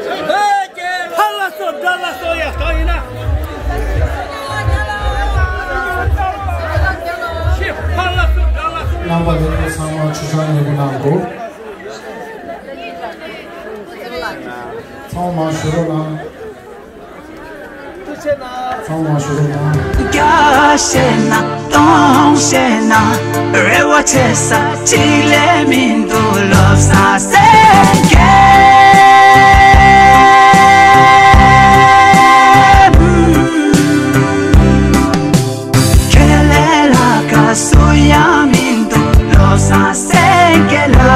ཕར་ལ་སོང་། དགྲ་ལ་སོང་། ཡ་གང་ཡིན་ན། ཕར་ལ་སོང་། དགྲ་ལ་སོང་། རྣམ་པ་ལྷན་རྒྱས་ཚང་མ་མཆོད་ཆང་ཉེ་པོ་གནང་དགོས། ཚང་མ་ཞུ་རོགས་གནང་། ཚང་མ་ཞུ་རོགས་གནང་། བརྒྱ་བཤད་ན་སྟོང་བཤད་ན་རེ་བ་ཆེ་ས་གཅིག་ལས་མི་འདུག་བློ་བཟང་སེང་གེ། ཁྱེད་ལས་ལྷག་ག་སུ་ཡང་མི་འདུག་བློ་བཟང་སེང་གེ་ལ།